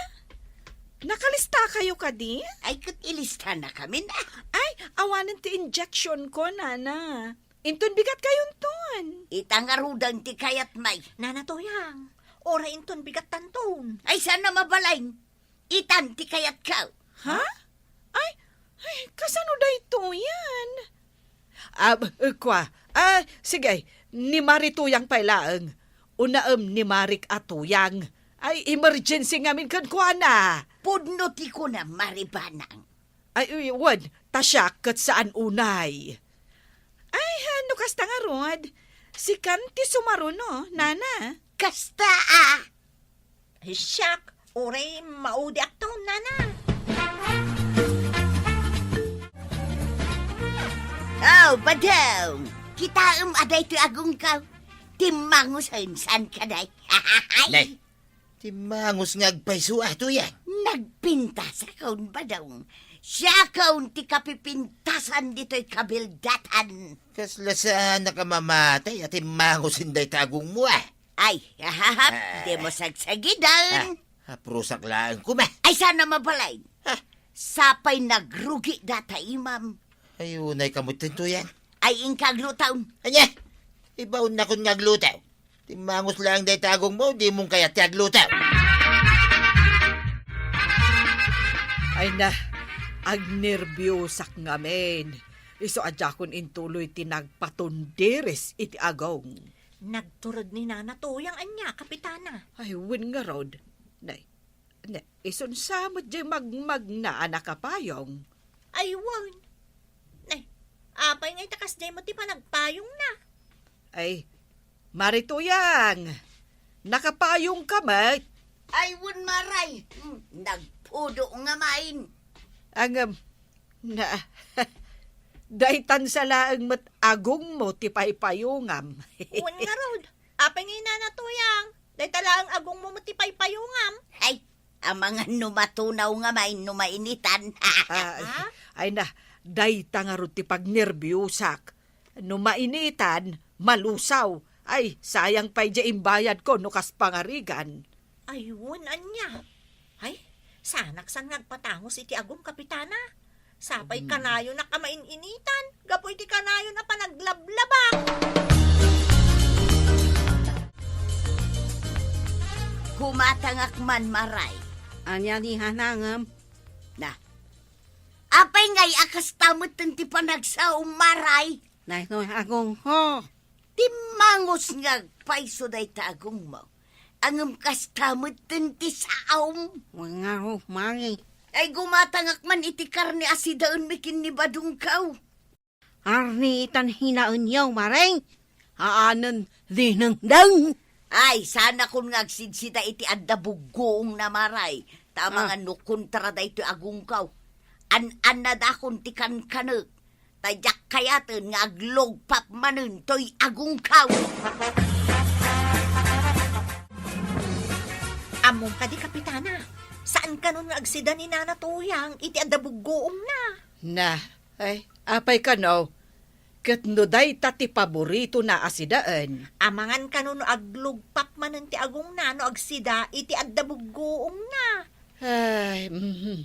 Nakalistakayo kadi? Ay, ket ilistanakamin. Ay, awanen ti injection ko, nana. Inton bigat kayonton. Ita ngaruden ti kayatmi. Nana Toyang, uray inton bigattanton. Ay, saan a mabalin. Itan ti kayatko. Ha? Ay, ay, kasano daytoyen? Ah, b-, kua. Ah, sige, ni Mari Tuyang pay laeng. Unaem ni Marik a Tuyang. Ay, emergency ngamin kenkuana. Pudno ti kunam, Mari Banang. Ay, uy, wen, ta siak ket saan unay. Ay, no kasta ngarud, sikan ti sumaruno, nana. Kasta a. Siak, uray maudiakton, nana. Oh, Badong! Kitaem a daytoy agongko. Timmangusen, saan kadi? Nay, timmangus nga agpayso a, Tuyang. Nagpintasakon, Badong. Siakon ti kapipintasan ditoy kabildatan. Kasla saanak a mamatay a timmangusen dayta agongmo, a. Ay, ahahap, Ah. dimo sagsagiden. Ah, aprusak laeng koma. Ay, saan a mabalin. Ah. Sapay nagrugi data imam. Ay, unay ka met, Tuyang. Ay, inka agluto. Ania? Ibaonnakon nga agluto. Timmangus laeng dayta agongmo, dimon kayat ti agluto. Ay na, agnerbiosak ngamin. Isu a diakon intuloy ti nagpatundiris iti agong. Nagtured ni Nana Tuyang ania, Kapitana? Ay, wen ngarud. Nay, ne, isun sa met diay magmagna a nakapayong. Ay, wen. Nay, apay nga ita kasdiay met ti panagpayongna? Ay, Mari Tuyang, nakapayong ka met? Ay, wen, Maray. Hmm, nagpudo nga main. Ngem, na, daytan sa laeng met agongmo ti paypayongam. Wen ngarud, apay nga Nana Tuyang, dayta laeng agongmo met ti paypayongam. Ay, amangan no matunaw nga main no mainitan. Ah, Ha? ay na, dayta ngarud ti pagnerbiosak. No mainitan, malusaw. Ay, sayang pay diay imbayadko no kas pangarigan. Ay, wen, ania? Ay, saanak san nga agpatangus iti agom, Kapitana. Sapay Hmm. kanayonak a main-initan, gapu iti kanayon a panaglablabak. Kumatangak man, Maray. Ania ni hanangem? Na, apay ngay a kasta metten ti panagsaom, Maray? Nay, no, agongko. Timmangus nga agpayso dayta agongmo. Ngem kasta metten ti saom. Wen ngarud, Mare. Ay, gumatangak man iti karne a sidaenmi ken ni Badongko. Arnitan hinaenyo, Mare. Aanen dinengdeng. Ay, saanakon nga agsidsida iti adda buggoongna, Mare. Ta amangan no kontra daytoy agongko. An-annadakon ti kankanek. Ta diak kayaten nga aglugpap manen toy agongko. Ammom kadi, Kapitana, saan kano nga agsida ni Nana Tuyang iti adda buggoongna? Na, ay, apay kano? Ket no dayta ti paboritona a sidaen? Amangan kano no aglugpap manen ti agongna no agsida iti adda buggoongna? Ay, mhm.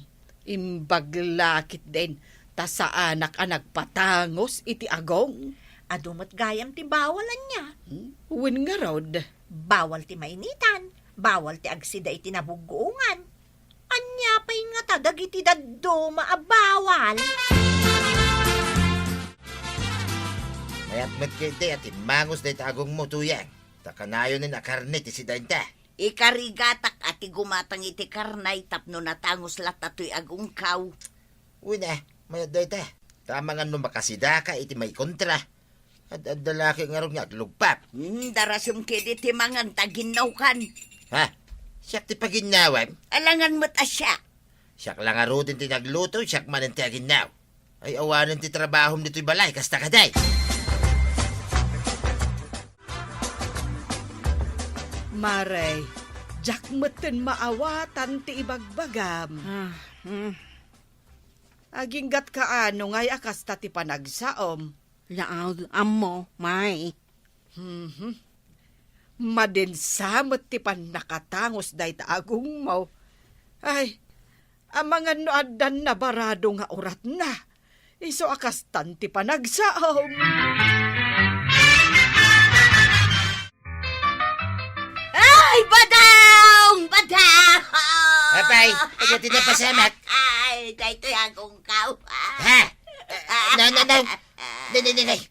Imbag la ketdin, ta saanak a nagpatangos iti agong. Adu met gayam ti bawal ania? Hmm? Wen ngarud. Bawal ti mainitan, bawal ti agsida iti nabuggoongan. Ania pay ngata dagiti dadduma a bawal? Mayat met ketdi a timmangos dayta agongmo, Tuyang, ta kanayonen a karne ti sidaenta. Ikarigatak a ti gumatang iti karne tapno natangos latta toy agongko. Wen a, mayat dayta. Ta amangan no makasidaka iti maikontra. Ad-adda la ket ngarud nga aglugpap. Hmm, darasem ketdi ti mangan ta aginnawkan. Ha? Siak ti paginnawam? Alangan met a siak. Siak la ngaruden ti nagluto, siak manen ti aginnaw. Ay, awanen ti trabahom ditoy balay, kasta kadi? Mare, diak metten maawatan ti ibagbagam. Ah, hmm. Aginggatka a no ngay a kasta ti panagsaom? Yaag ammo, Mare. Mhm. Madinsa met ti pannakatangos dayta agongmo. Ay, amangan no addan nabarado nga uratna. Isu a kastan ti panagsaom. Ay, Badong! Badong! Apay, ania ti napasamak? Ay, daytoy agongko. Ha? Na, na, na. Nay, nay, nay, nay.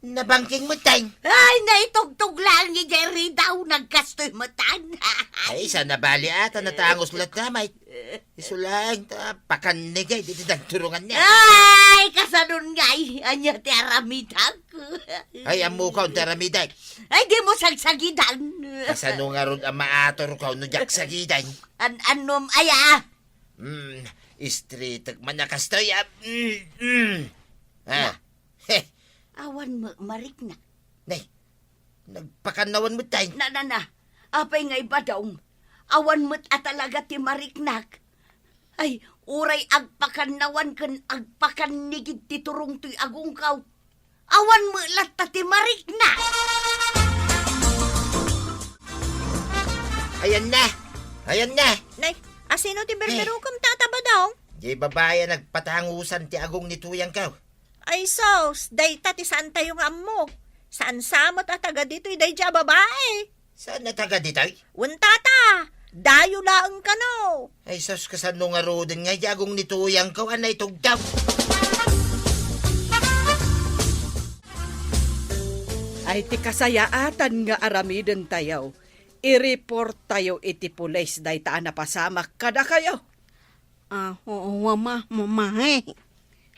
Nabangking metten. Ay, naitugtog laeng idiay ridaw, nagkastoy metten. Ay, saan a bali a, ta natangos latta, may. Isu laeng, ta pakannigay, ditoy nagturonganna. Ay, kasanon ngay, ania ti aramidak? Ay, ammoka ti aramidak. Ay, dimo sagsagidan. Kasano ngarud a maatorko no diak sagidan? An-, annom aya? Hmm, istritek man a kastoy, ah. Mm, mm. Ah. Heh. Awan met mariknak. Nay, nagpakannawan metten. Na, na, na. Apay ngay, Badong? Awan met a talaga ti mariknak. Ay, uray agpakannawan ken agpakannigid ti turong toy agongko. Awan met latta ti mariknak. Ayanna! Ayanna! Nay, asino ti berberukem, Tata Badong? Diay babai a nagpatangosan ti agong ni Tuyangko. Ay sus, dayta ti saantayo nga ammo. Saan sa met a taga ditoy daydiay a babai. Saan a taga ditoy? Wen, Tata, dayo laeng kano. Ay sus, kasano ngaruden nga diay agong ni Tuyangko a naitugtog? Ay ti kasayaatan nga aramidentayo, i-reporttayo iti pulis dayta a napasamak kadakayo. Ah, oo, Mama, Mama, eh.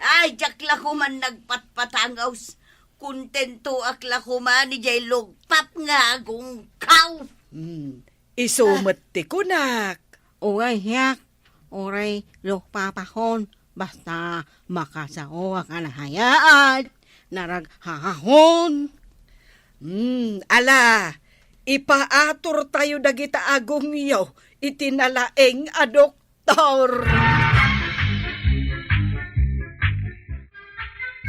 Ay, diak la koman nagpatpatangos. Kontentoak la koman idiay lugpap nga agongko. Hmm, isu met ti kunak. Uray siak, uray lugpapakon, basta makasaoak a nasayaat, naraghahon. Hmm, ala, ipaatortayo dagita agongyo iti nalaing a dok- Tor!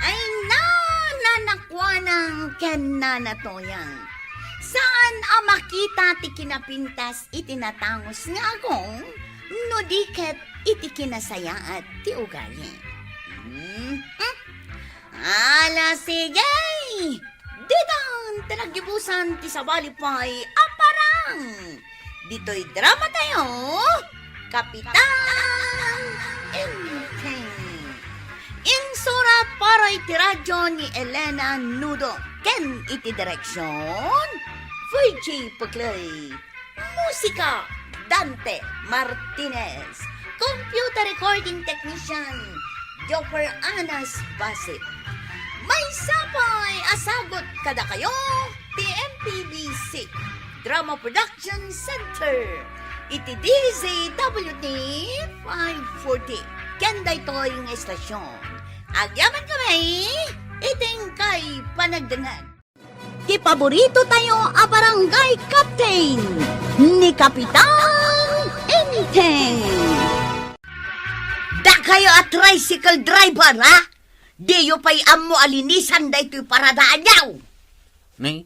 Ay, nana, nakuanang ken nana Toyang. Saan a makita ti kinapintas iti natangos nga agong, no di ket iti kinasayaat ti ugali. Mhm. Ala, sige! Ditan ti naggibusan ti sabali pay a parang. Ditoy drama tayo, Kapitan Enteng. Insurat para iti radyo ni Elena Nudo ken iti direksyon, Virgie Puclay. Musika, Dante Martinez. Computer recording technician, Joker Anas Basit. Maysa pay a sagut kadakayo ti M P B C Drama Production Center iti D Z W T five forty. Ken daytoy nga estasyon, agyaman kami iti inkay panagdengngeg. Ti paborito tayo a barangay captain, ni Kapitan Enteng. Dakayo a tricycle driver, ha? Diyo pay ammo a linisan daytoy paradaanyo. Nay,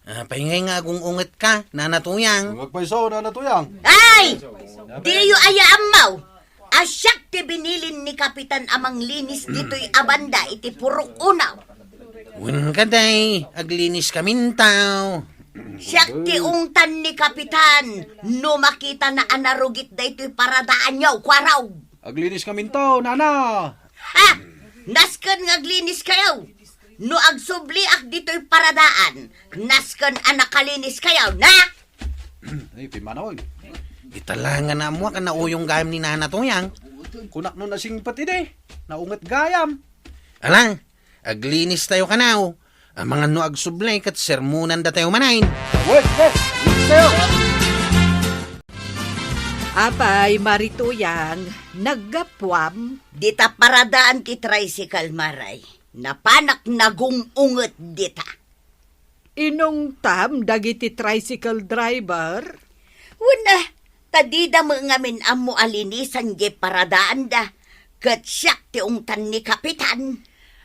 apay ngay nga agung-unget ka, Nana Tuyang? Agpayso, Nana Tuyang. Ay! Diyo aya ammo a siak ti binilin ni Kapitan a manglinis ditoy a banda iti purok unaw. Wen ka, day, aglinis kamintaw. Siak ti ungtan ni Kapitan no makitana a narugit daytoy paradaanyo, kuarog. Aglinis kamintaw, Nana. Ha! Nasken nga aglinis kayo. No agsubliak ditoy paradaan, nasken a nakalinis kayo, na? Ay, pimmanaw. Ita la nga naammoak a nauyong gayam ni Nana Tuyang. Kunak no nasingpet idi, naunget gayam. Ala, aglinis tayo kanaw. Amangan no agsubli ket sermonan datayo manen. Wait, wait, aglinis tayo. Apay, Mari Tuyang, naggapuam? Dita paradaan ti tricycle, Maray. Napanak nagung-unget dita. Inungtam dagiti tricycle driver? Wen a, ta dida met ngamin ammo a linisan diay paradaanda, ket siak ti ungtan ni Kapitan.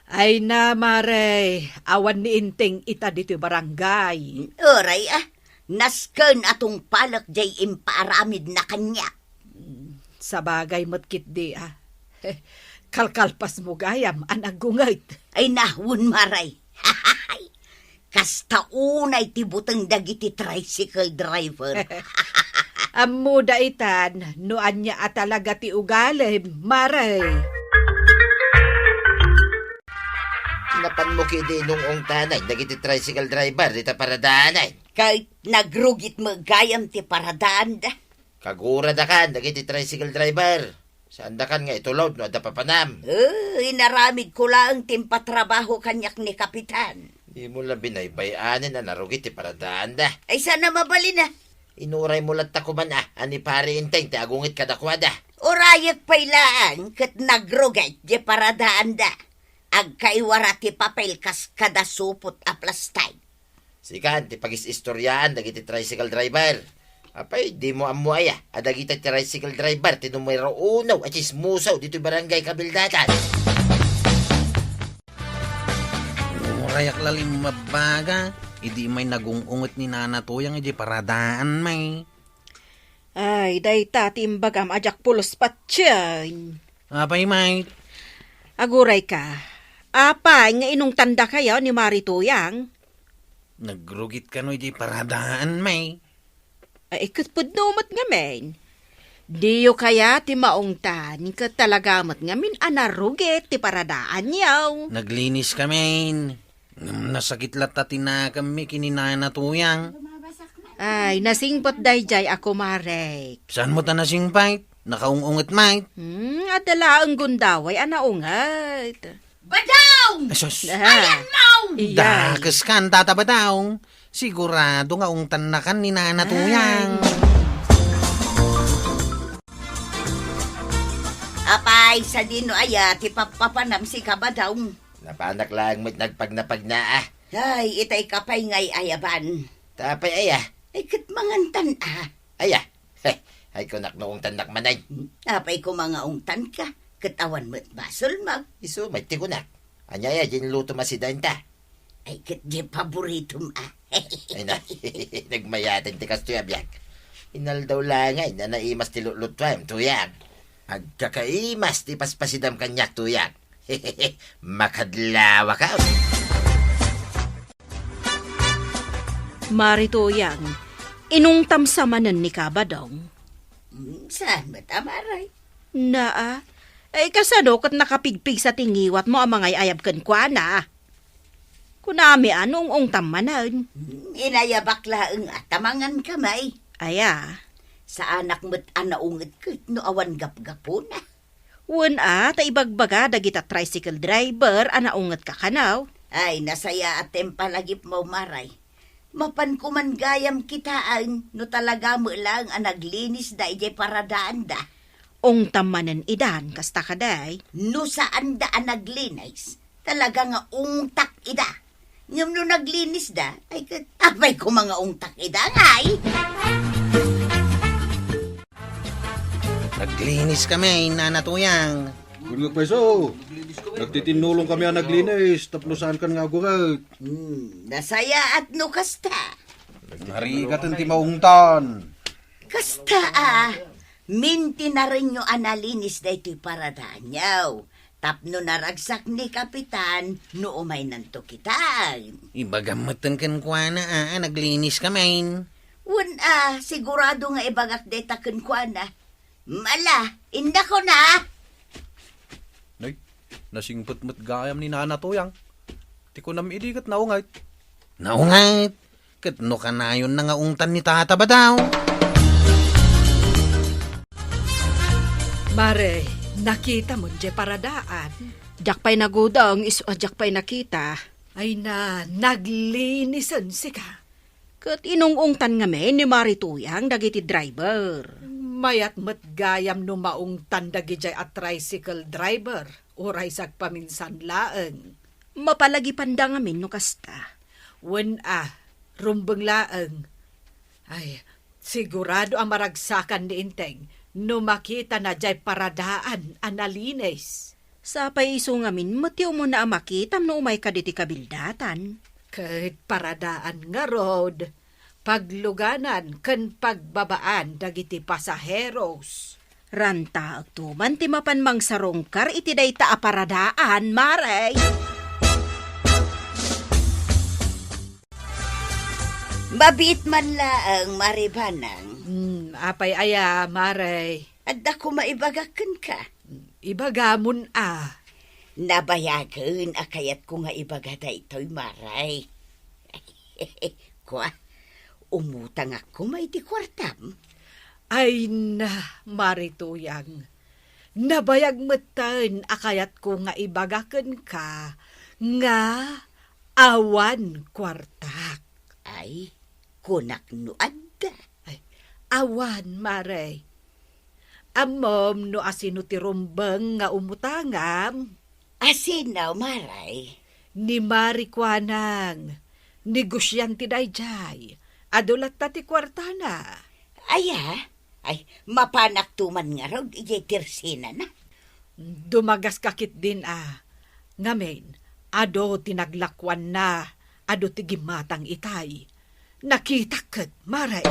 Ay na, Mare, awan ni Enteng ita ditoy barangay. Uray a, nasken a tungpalek diay impaaramidna kaniak. Sabagay met ketdi a. Kalkalpasmo gayam a nagunget. Ay na, wen, Maray. Kasta unay ti buteng dagiti tricycle driver. Ammoda itan no ania a talaga ti ugalim, Mare. Napanmo ketdi inung-ungtanen dagiti tricycle driver dita paradaanen? Ket nagrugit met gayam ti paradaanda. Kaguradakan dagiti tricycle driver. Saandakan nga itulod no adda papanam. Eh, inaramidko laeng ti impatrabaho kaniak ni Kapitan. Dimo la binaybay-anen a narugit ti paradaanda. Ay, saan a mabalin a? Inuraymo latta koman a, a ni Pare Enteng ti agunget kadakuada. Urayek pay laeng ket nagrugit ti paradaanda. Agkaiwara ti papel kas kada supot a plastik. Sikan ti pagis-istoriaan dagiti tricycle driver. Apay, dimo ammo aya a dagiti tricycle driver ti numero uno a tsismoso ditoy barangay Kabildatan? Uray ak la limmabbaga, idi may nagung-unget ni Nana Tuyang iti paradaan, may. Ay, dayta ti imbagam a diak pulos patien. Apay, may? Agurayka. Apay nga inungtandakayo ni Mari Tuyang? Nagrugit kano iti paradaan, may. Ay, ket pudno met ngamin. Diyo kaya ti maungtan, ket talaga met ngamin a narugit ti paradaanyo. Naglinis kamin. Ngem nasakit latta ti nakemmi ken ni Nana Tuyang. Ay, nasingpet daydiay a kumarek. Saan met a nasingpet? Nakaung-unget met. Hmm, adda laeng gundaway a naunget. Badaw! Ay, sus. Ah. Ayan mo! Iyay. Dakes kan, Tata Badaw. Sigurado nga ungtannakan ni Nana Tuyang. Apay, sadino aya ti pappapanam sika, Badaw? Napanak laeng met nagpagnapagna a. Ay, itay ka pay nga ay-ayaban. Ta apay aya? Ay, ket mangantan a. Aya? Heh, ay kunak no ungtannak manen. Apay koma nga ungtanka, ket awan met basolmo. Isu met ti kunak. Ania aya diay inlutom a sidaenta? Ay, ket diay paboritom a. Ay na, nagmayaten ti kastoy a biag. Inaldaw la ngay a naimas ti lutlutuem, Tuyang. Agkakaimas ti paspasidam kaniak, Tuyang. Makadlawaka. Mari Tuyang, inungtam sa manen ni Kabadong? Mm, saan met a, Maray? Naa, ay kasano ket nakapigpigsa ti ngiwatmo a mangay-ayab kenkuana? Kunami a no ung-ungtam manen. Mm, inayabak laeng a ta mangan kami. Aya? Saanak met a naunget ket no awan gapgapuna. Wen a, ta ibagbaga dagita tricycle driver a naungetka kano. Ay, nasayaat ti impalagipmo, Maray. Mapan koman gayam kitaen no talaga met laeng a naglinisda idiay paradaanda. Ungtam manen idan, kasta kadi? No saanda a naglinis, talaga nga ungtak ida. Ngem no naglinisda, ay ket apay koma nga ungtak ida, ngay? Naglinis kami, Nana Tuyang. Wen nga payso, nagtitinnulong kami a naglinis, tapno saankan nga aguret. Hmm, nasayaat no kasta. Narigaten ti maungtan. Kasta a, mintinarenyo a nalinis daytoy paradaanyo. Tapno naragsak ni Kapitan, no umaynanto kitaen. Ibagam metten kenkuana a, a naglinis kamin. Wen a, sigurado nga ibagak dayta kenkuana. Mala, indakon a. Nay, nasingpet met gayam ni Nana Tuyang. Ti kunam idi ket naunget. Naunget? Ket no kanayonna nga ungtan ni Tata Badaw? Mare, nakitam diay paradaan? Diak pay nagudong, isu a diak pay nakita. Ay na, naglinisen sika. Ket inung-ungtan ngamin ni Mari Tuyang dagiti driver. Mayat met gayam no maungtan dagidiay a tricycle driver, uray sagpaminsan laeng. Mapalagipanda ngamin no kasta. Wen a, rumbeng laeng. Ay, sigurado a maragsakan ni Enteng no makitana diay paradaan a nalinis. Sapay isu ngamin met ti umuna a makitam no umayka ditoy kabildatan. Ket paradaan ngarud, pagluganan ken pagbabaan dagiti pasaheros. Rantaekto man ti mapan mangsarungkar iti dayta a paradaan, Mare. Mabiit man laeng, Mare Banang. Hmm, apay aya, Mare? Adda koma ibagak kenka. Ibagamon a. Nabayagen a kayatko nga ibaga daytoy, Mare. Kua, umutangak koma iti kuartam. Ay na, Mare Tuyang. Nabayag metten a kayatko nga ibaga kenka nga awan kuartak. Ay, kunak no adda. Ay, awan, Mare. Ammom no asino ti rumbeng nga umutangam? Asino, Mare? Ni Mari Kuanang, negosiante daydiay. Adu latta ti kuartana. Aya? Ay, mapanakto man ngarud idiay tersenana. Dumagaska ketdin a. Ngamin, adu ti naglakuanna, adu ti gimmatang itay. Nakitak ket, Mare.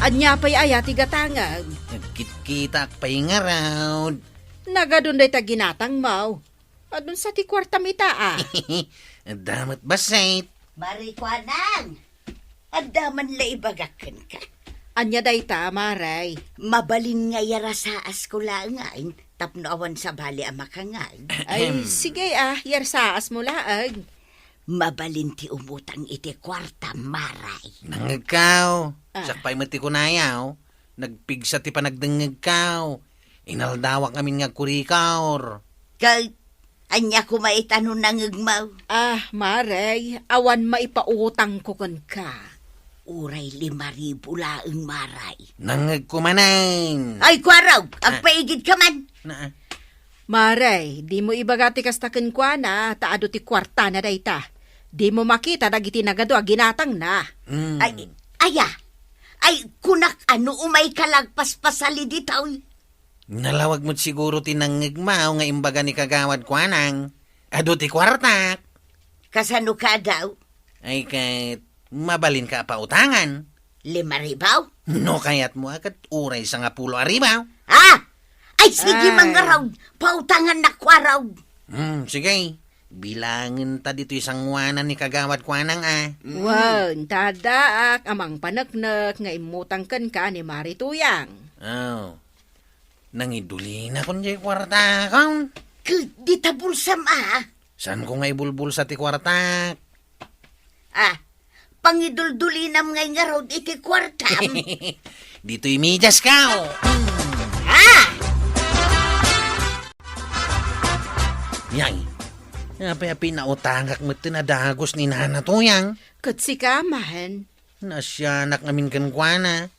Ania pay aya ti gatangem? Nagkitkitaak pay ngarud. Nagadun dayta ginatangmo. Adun sa ti kuartam ita a. Adda met bassit. Mari Kuanang. Adda man la ibagak kenka. Ania dayta, Mare? Mabalin nga iyarasaasko laengen tapno awan sabali a makangag. Ay, sige a, iyarsaasmo laeng. Mabalin ti umutang iti kuarta, Mare. Nangngegkaw. Ah. Siak pay met ti kunayaw. Nagpigsa ti panagdengngegkaw. Inaldawak amin nga agkurikor. Ket ania koma ita no nangngegmo? Ah, Mare, awan maipautangko kenka. Uray lima ribu laeng, Mare. Nangngegko manen. Ay, kuarog, ah, agpaigidka man. Na, ah. Mare, dimo ibaga ti kasta kenkuana, ta adu ti kuartana dayta. Dimo makita dagiti nagadu a ginatangna. Mm. Ay, aya? Ay, kunak a no umayka la agpaspasali ditoy. Nalawag met siguro ti nangngegmo nga imbaga ni Kagawad Kuanang. Adu ti kuartak. Kasano ka daw? Ay, ket mabalinka a pautangan. Lima ribu? No kayatmo a ket uray sangapulo a ribu. Ah! Ay, sige, ay, mangarud. Pautangannak, kuarog. Hmm, sige. Bilangenta ditoy sanguanan ni Kagawad Kuanang a. Mm. Wen, ta addaak a mangpaneknek nga immutang kenka ni Mari Tuyang. Oh. Nangidulinakon diay kuartakon. Ket dita bulsam a. Saanko nga ibulbulsa ti kuartak? Ah, pangiduldulinam ngay ngarud iti kuartam. Ditoy medias ka, oh. Ah! Yay, apay a pinautangak met ti nadagus ni Nana Tuyang? Ket sika man. Naasianak ngamin kenkuana.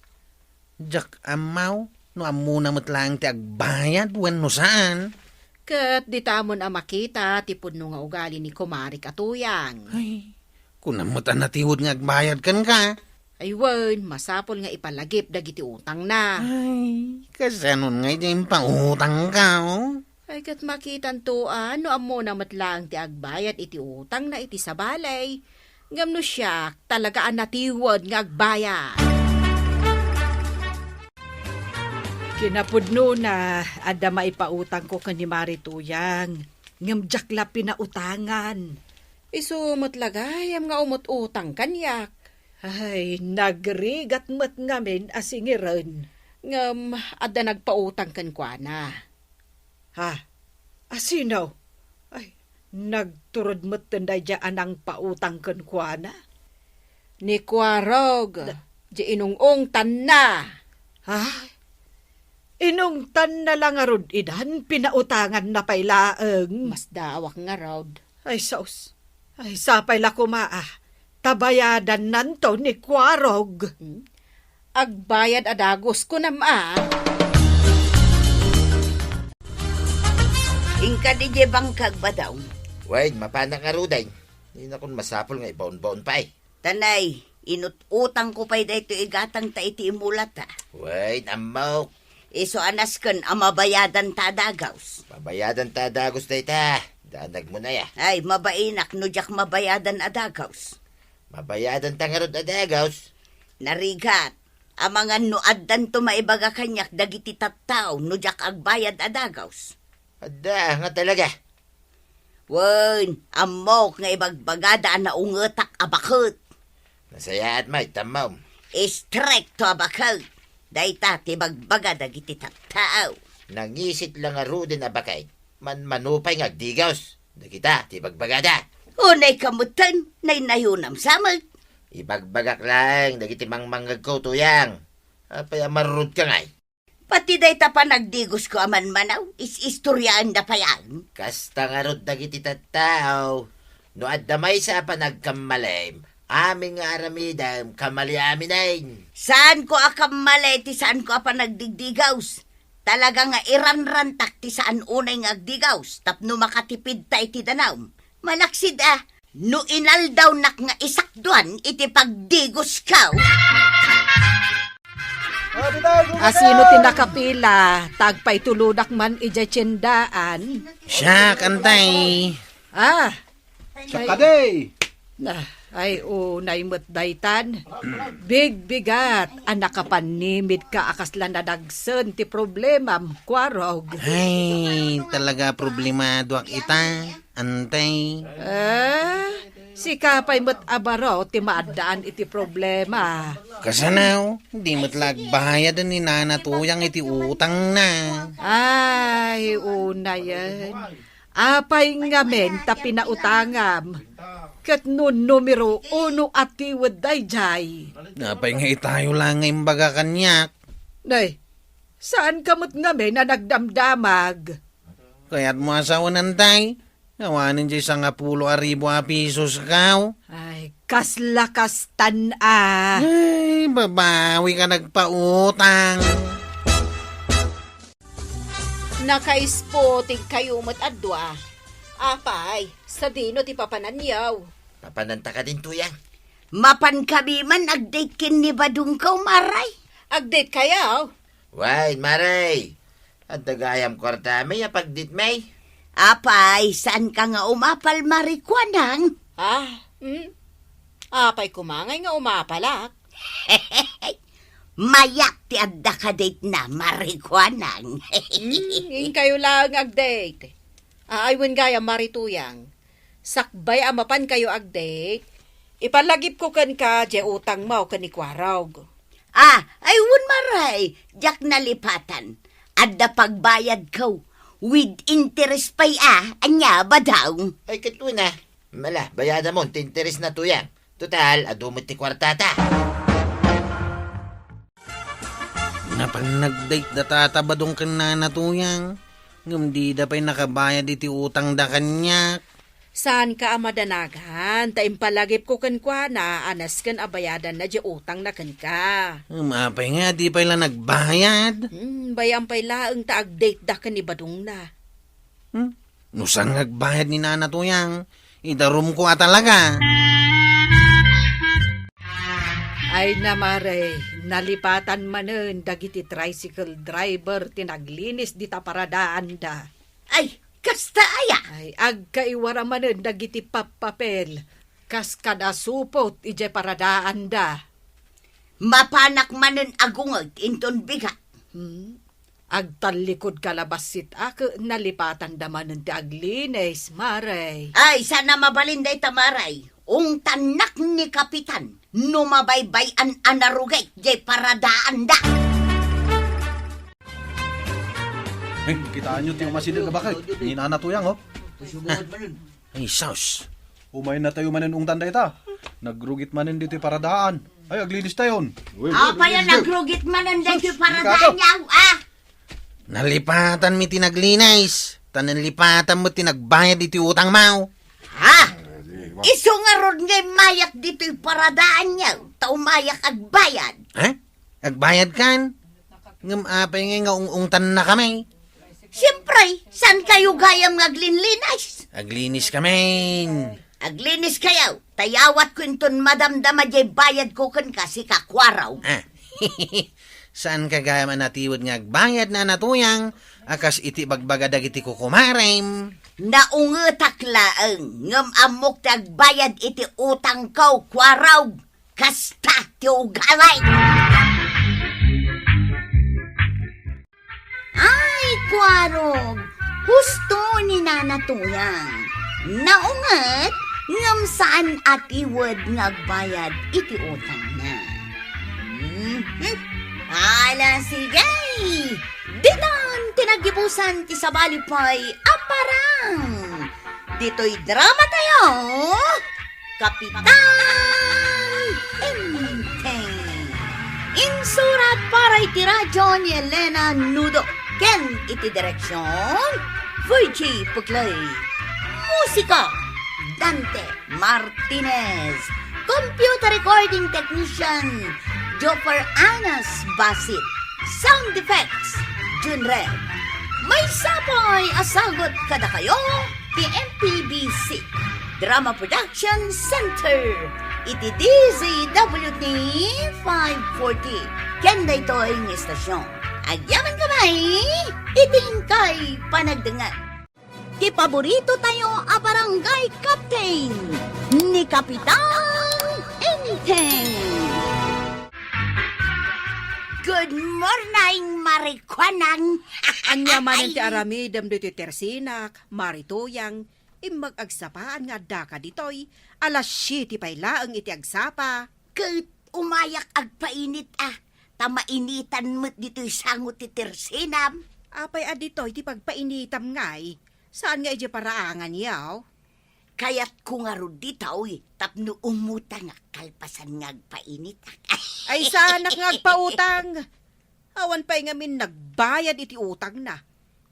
Diak ammo no ammona met laeng ti agbayad wenno saan. Ket ditamon a makita ti pudno nga ugali ni kumarik a Tuyang. Ay, kunam met a natiwed nga agbayad kenka. Ay wen, masapul nga ipalagip dagiti utangna. Ay, kasanon nga iti impautangka, oh? Ay, ket makitanto a no ammona met laeng ti agbayad iti utangna iti sabali. Ngem no siak, talaga a natiwed nga agbayad. Kinapudnona, adda maipautangko ken ni Mari Tuyang, ngem diak la pinautangan. Isu met la gayam nga umut-utang kaniak. Ay, nagrigat met ngamin a singiren, ngem adda nagpautang kenkuana. Ha? A sino? Ay, nagturod metten daydiay a nangpautang kenkuana. Ni Kuarog, Da- di inung-ungtanna. Ha? Inungtanna la ngarud idan, pinautanganna pay laeng. Masdaawak ngarud. Ay, sus. Ay, sapay la koma a. Ta bayadannanto ni Kuarog. Hmm? Agbayad a dagus, kunam a. Inka didiay bangkag, Badong. Wen, mapanak ngaruden. Dinakon masapul nga ibaonbaon pay. Tanay, inut-utangko pay daytoy igatangta iti imulata. Wen, ammok. Isu a nasken a mabayadanta a dagus. Mabayadanta a dagus dayta. Danagmo na ya. Ay, mabainak no diak mabayadan a dagus. Mabayadanta ngarud a dagus? Narigat, amangan no addanto maibaga kaniak dagiti tattao no diak agbayad a dagus. Adda nga talaga. Wen, ammok nga ibagbagada a naungetak a baket. Nasayaat met, ammom. Istrikto a baket. Dayta ti bagbaga dagiti tattao. Nangisit la ngaruden a baket. Manmano pay nga agdigus. Dagita ti bagbagada. Unay ka metten, naynayonam sa met. Ibagbagak laeng dagiti mangmangngegko, Tuyang. Apay a marurod ka ngay? Pati dayta panagdigusko a manmanaw, is-istoriaenda payan. Kasta ngarud dagiti tattao, no adda maysa a panagkammalem, amin nga aramidem, kamali aminen. Saanko a kammali ti saanko a panagdigdigaws. Talaga nga iranrantak ti saan unay nga agdigaws tapno makatipidta iti danum. Malaksid a, no inaldawnak nga isakduan iti pagdigusko. Asino ti nakapila? Tagpaytulodak man idiay tiendaan. Siak, antay. Ah, Siak kadi. Na, ay, unay met daytan. Bigbigat a nakapannimidka a kasla nadagsen ti problemam, Kuarog. Ay, talaga problemadoak ita, antay. Eh, sika pay met a baro ti maaddaan iti problema. Kasano, di met la agbayad ni Nana Tuyang iti utangna. Ay, unayen. Apay ngamin ta pinautangam? Ket no numero uno a tiwed daydiay. Apay nga itayo la nga imbaga kaniak? Nay, saanka met ngamin a nagdamdamag? Kayatmo a sawen, antay? Awanen diay sangapulo a ribu a pisos, kaw? Ay, kasla kastan a. Ay, babawi ka nagpautang. Nakaisputigkayo met a dua. Apay, sadino ti papananyo? Papananta kadin, Tuyang? Mapankami man ag-date ken ni Badongko, Maray. Ag-date kayo? Wen, Maray. Adda gayam kuartami a pag-date mi. Apay, saanka nga umapal, Maray Kuanang? Ah, hmm? Apay koma ngay nga umapalak? Mayat ti adda ka-date na, Maray Kuanang. Hmm, inkayo laeng ag-date. Ay, wen gayam, Maray Tuyang. Sakbay a mapankayo ag-date, ipalagipko kenka diay utangmo ken ni Kuarog. Ah, ay, wen, Maray, diak nalipatan. Adda pagbayadko. With interest pay a, ania, Badong? Ay, ket wen a. Mala, bayadamon ti interest na, Tuyang. Total, adu met ti kuartata. Napan nag-date da Tata Badong ken Nana Tuyang, ngem dida pay nakabayad iti utangda kaniak. Saanka a madanagan, ta impalagipko kenkuana a nasken a bayadanna diay utangna kenka. Ngem apay nga di pay la nagbayad? Hmm, bay-am pay laeng ta ag-date da ken ni Badongna. Hmm? No saan nga agbayad ni Nana Tuyang, idarumko a talaga. Ay, namare, nalipatan manen dagiti tricycle driver ti naglinis dita paradaanda. Ay, kasta aya? Ay, agkaiwara manen dagiti pappapel kas kada supot idiay paradaanda. Mapanak manen agunget inton bigat. Hmm? Agtallikodka la bassit a ket nalipatanda manen ti aglinis, mare. Ay, saan a mabalin dayta, mare. Ungtannak ni Kapitan no mabaybay-an a narugit diay paradaanda. Eh, kitaenyo ti umasideg a baket ni Nana Tuyang, oh. Ay, sus. Umaynatayo manen ungtan dayta. Nagrugit manen ditoy paradaan. Ay, aglinistayon. Apay a nagrugit manen daytoy paradaanyo, ah? Nalipatanmi ti naglinis. Ta nalipatan met ti nagbayad iti utangmo. Ha? Isu ngarud nga immayak ditoy paradaanyo, ta umayak agbayad. Ha? Agbayadkan? Ngem apay ngay nga ung-ungtannakami? Siempre, saankayo gayam nga aglinlinis? Agliniskami. Agliniskayo, ta yawatko inton madamdama diay bayadko kenka, sika Kuaraw. Ah. Saanka gayam a natiwed nga agbayad, Nana Tuyang, a kas iti ibagbaga dagiti kukumarem? Naungetak laeng, ngem ammok ti agbayad iti utangko, Kuaraw. Kasta ti ugali. Ay, Kuarog! Husto ni Nana Tuyang. Naunget, ngem saan a tiwed nga agbayad iti utangna. Mhm. Ala, sige! Ditan ti naggibusan ti sabali pay a parang. Ditoy drama tayo, Kapitan Enteng. Insurat para iti radyo ni Elena Nudo ken iti direksyon, Virgie Puclay. Musika, Dante Martinez. Computer recording technician, Joffer Anas Basit. Sound effects, Jun Red. Maysa pay a sagut kadakayo ti M P B C Drama Production Center iti D Z W T five forty ken daytoy nga istasyon. Agyamankami iti inkay panagdengngeg. Ti paborito tayo a barangay captain, ni Kapitan Enteng. Good morning, Marikuanang. Ania manen ti aramidem ditoy tersinak, Mari Tuyang, immag agsapaan nga addaka ditoy, alas siete pay laeng iti agsapa. Ket umayak agpainit a, ta mainitan met ditoy sango ti tersinam. Apay a ditoy ti pagpainitam ngay? Saan nga idiay paraangan yaw? Kayatko ngarud ditoy tapno umutangak kalpasan nga agpainitak. Ay, saanak nga agpautang? Awan pay ngamin nagbayad iti utangna.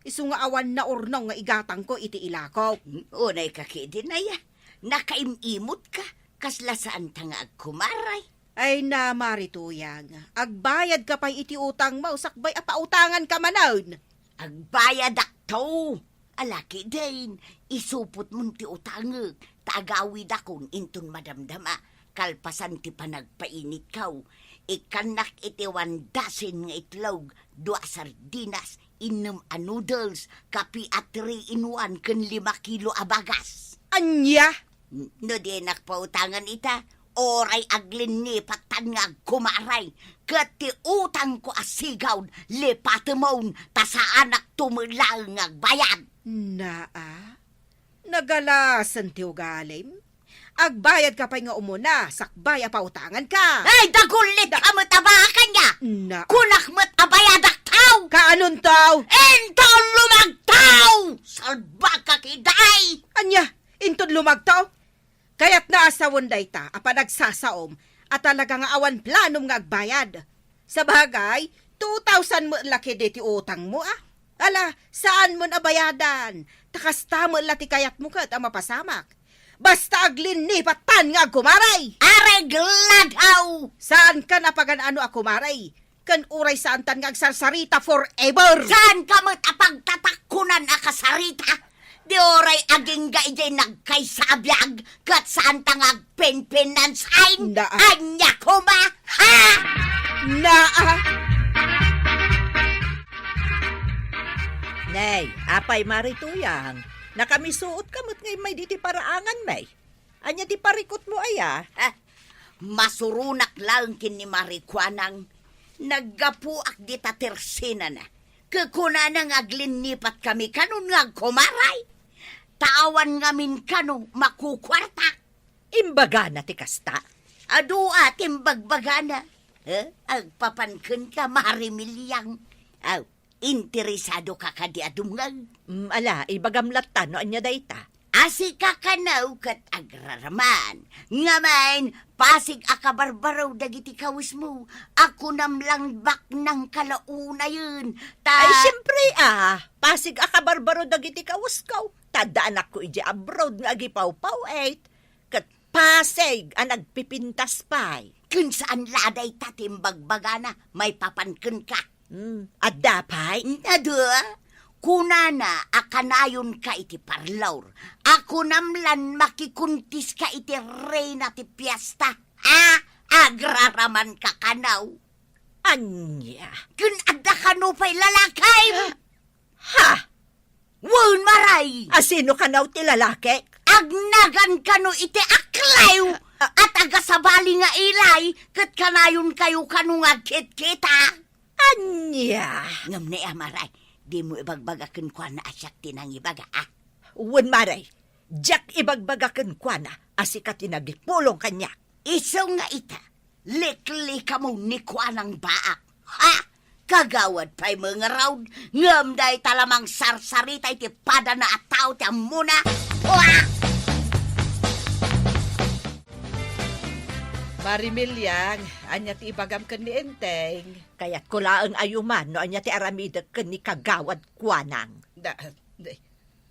Isu nga awan naurnong nga igatangko iti ilako. Unay ka ketdin aya, nakaim-imutka, kasla saanta nga agkumaray. Ay na, Mari Tuyang, agbayadka pay iti utangmo sakbay a pautanganka manen. Agbayadakto. Ala ketdin, isupotmon ti utangek, ta agawidakon inton madamdama, kalpasan ti panagpainitko. Ikkannak iti one dozen nga itlog, dua a sardinas, innem a noodles, kape a three-in-one ken lima kilo a bagas. Ania? N-, no dinak pautangan ita, uray aglinnipat tan nga agkumaray, ket ti utangko a sigawd, lipatemon, ta saanak tumellaeng nga agbayad. Naa, nagalasen ti ugalim. Agbayadka pay nga umuna, sakbay a pautanganka. Ay, dagullit ka met a baka ania? Na. Kunak met a bayadak tao. Kaanonto? Inton lumagtaw! Salbaka ketdi! Ania? Inton lumagtaw? Kayatna a Awan dayta a panagsasaom a talaga nga awan planom nga agbayad. Sabagay, two thousand met la ketdi ti utangmo, a. Ala, saanmon a bayadan. Ta kasta met la ti kayatmo ket a mapasamak. Basta aglinnipattan nga agkumaray! Aregladaw! Saankan a pagan-ano a kumaray. Ken uray saantan nga agsarsarita forever. Saanka met a pagtatakkunan a kasarita? Di uray agingga idiay nagkaysa a biag, ket saanta nga agpinpinansain. Naa. Ania koma, ha? Naa. Nay, apay, Mari Tuyang, nakamisuot ka met nga immay diti paraangan, may? Ania ti parikutmo aya? Ha? Masuronak laeng ken ni Mari Kuanang. Naggapuak dita tersenana. Kukunana nga aglinnipat kami kanon nga agkumaray. Ta awan ngamin kano makukuartak. Imbagana ti kasta? Adu a ti imbagbagana. Eh, agpapan kenka, Mari Miliang. Aw, interesado ka kadi a dumngeg? Mm, ala, ibagam latta no ania dayta. Asika kano ket agraraman. Ngamin, pasig a kabarbaro dagiti kawesmo. Akunam lang baknang kalaunayen. Ta Ay, siempre, a. Pasig a kabarbaro dagiti kawesko. Ta adda anakko idiay abroad nga agipawpaw-et. Ket pasig a nagpipintas pay. Ken saan la dayta ti imbagbagana, maipapan kenka. Hmm, adda pay? Adu, kunana a kanayonka iti parlor. Akunam lan makikuntiska iti reyna ti piesta. Ha? Agraramanka kano? Ania? Ken adda kano pay lalakim? Ha? Wen, Maray! A sino kano ti lalakik? Agnagan kano iti aklew a taga-sabali nga ilay, ket kanayonkayo kano nga agkitkita. Ania? Ngem ni a, Maray, dimo ibagbaga kenkuana a siak ti nangibaga, a? Wen, Maray, diak ibagbaga kenkuana a sika ti nagipulong kaniak. Isu nga ita, liklikamo ni Kuanang Baak. Ha? Kagawad pay met ngarud, ngem dayta la mangsarsarita iti padana a tao ti ammona. Pua! Mari Miliang, ania ti ibagam ken ni Enteng? Kayatko laeng a yuman no ania ti aramidek ken ni Kagawad Kuanang. Da, da,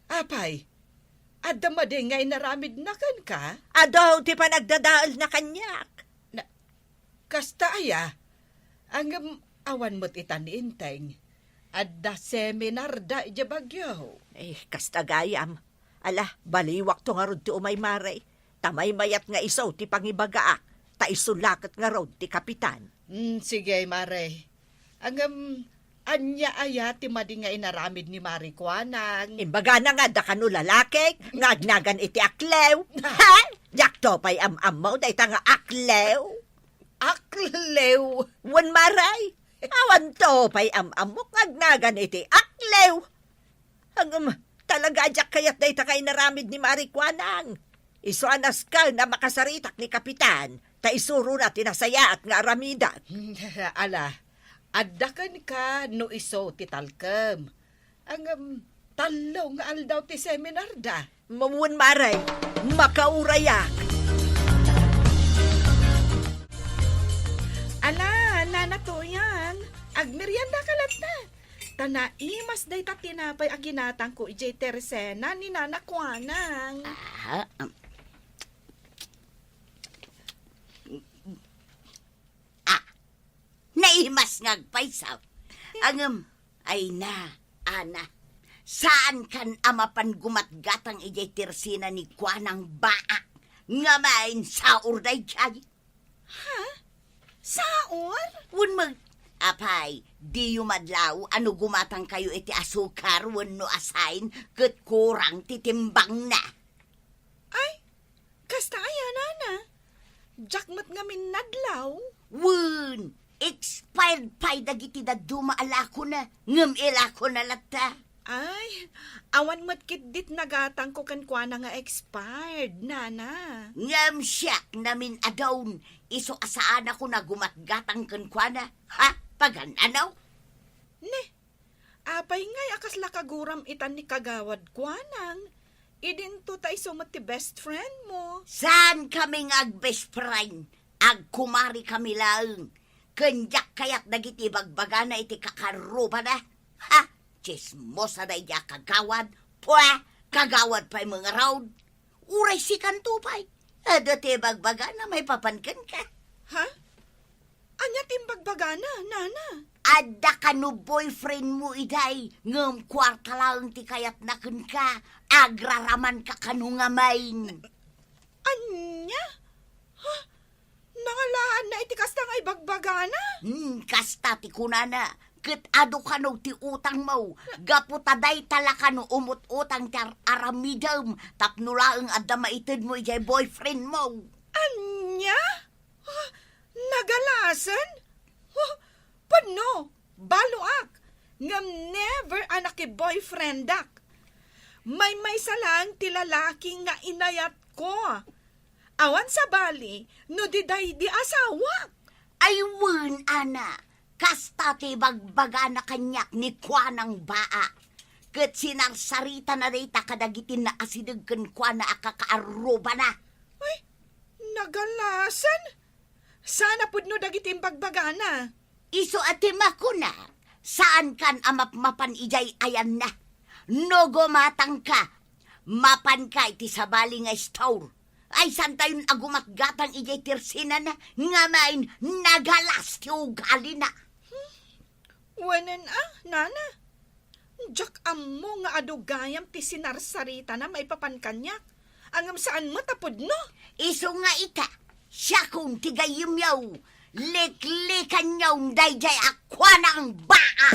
apay, adda madi nga inaramidna kenka? Adu ti panagdadaelna kaniak. Na, kasta aya? Ngem awan met ita ni Enteng. Adda seminarda idiay Baguio. Eh, kasta gayam. Ala, baliwakto ngarud ti umay, Mare. Ta maymayat nga isu ti pangibagaak. Ta isu la ket ngarud ti kapitan. Mm, sige, Mare. Ngem, ania aya ti madi nga inaramid ni Mari Kuanang? Imbagana nga adda kano lalaki nga agnagan iti aklew. Ha? Diakto pay am-ammo dayta nga aklew. Aklew? Wen, Mare. Awanto pay am-ammok nga agnagan iti aklew. Ngem, talaga a diak kayat dayta nga inaramid ni Mari Kuanang. Isu a nasken a makasaritak ni Kapitan, ta isuna ti nasayaat nga aramidek. Ala, adda kenka no isu ti talkem. Ngem, tallo nga aldaw ti seminarda. Wen, Mare, makaurayak. Ala, Nana Tuyang, agmerienda ka latta. Ta naimas dayta tinapay a ginatangko idiay tersena ni Nana Kuanang. Ah, um. Ah, naimas nga agpayso. Ngem, ay na, Ana, saankan a mapan gumatgatang idiay tersena ni Kuanang Baak. Ngem, saor daydiay. Ha? Saor? Wen met, apay, diyo madlaw a no gumatangkayo iti asukar wenno asin ket kurang ti timbangna? Ay, kasta aya, Nana? Diak met ngamin nadlaw. Wen, expired pay dagiti dadduma a lakona, ngem ilakona latta. Ay, awan met ketdi ti nagatangko kenkuana nga expired, Nana. Ngem siak namin a dawn, isu a saanakon a gumatgatang kenkuana. Ha? Pagan-ano? Ne, apay ngay a kasla kaguram itan ni Kagawad Kuanang? Idinto ta isu met ti best friend mo. Saan kami nga ag-best friend? Agkumari kami laeng. Ken diak kayat dagiti ibagbagana iti kakarrubana. Ha? Tsismosa daydi a kagawad. Pue, kagawad pay mangarud. Uray sikanto pay. Adu ti ibagbagana maipapan kenka. Ha? Ania ti imbagbagana, nana? Adda kano boyfriend mo idiay, ngem kuarta laeng ti kayatna kenka, agraramanka kano ngamin. Ania? Ha? Nangalaanna iti kasta nga ibagbagana? Hmm, kasta ti kunana. Ket adu kano ti utangmo, gapu ta dayta la kano umut-utang ti ar-aramidem tapno laeng adda maitedmo idiay boyfriend mo. Ania? Huh, nagalasen? Huh, pudno, baloak, ngem never a nakiboyfriendak. Maymaysa laeng ti lalaki nga inayatko. Awan sabali no di daydi asawak. Ay wen, ana, kasta ti ibagbagana kaniak ni Kuanang Baa. Ket sinarsaritana dayta kadagiti naasideg kenkuana a kakaarrubana. Ay, nagalasen? Saan a pudno dagiti imbagbagana? Isu a ti makuna, saankan a mapmapan idiay ayanna. No gumatangka, mapanka iti sabali nga store. Ay, saantayon a gumatgatang idiay tersenana, ngamin nagalas ti ugalina. Wen a, nana. Diak ammo nga adu gayam ti sinarsaritana maipapan kaniak. Ngem saan met a pudno. Isu nga ita, siakon ti gayyemyo. Liklikanyo daydiay a Kuanang Baa.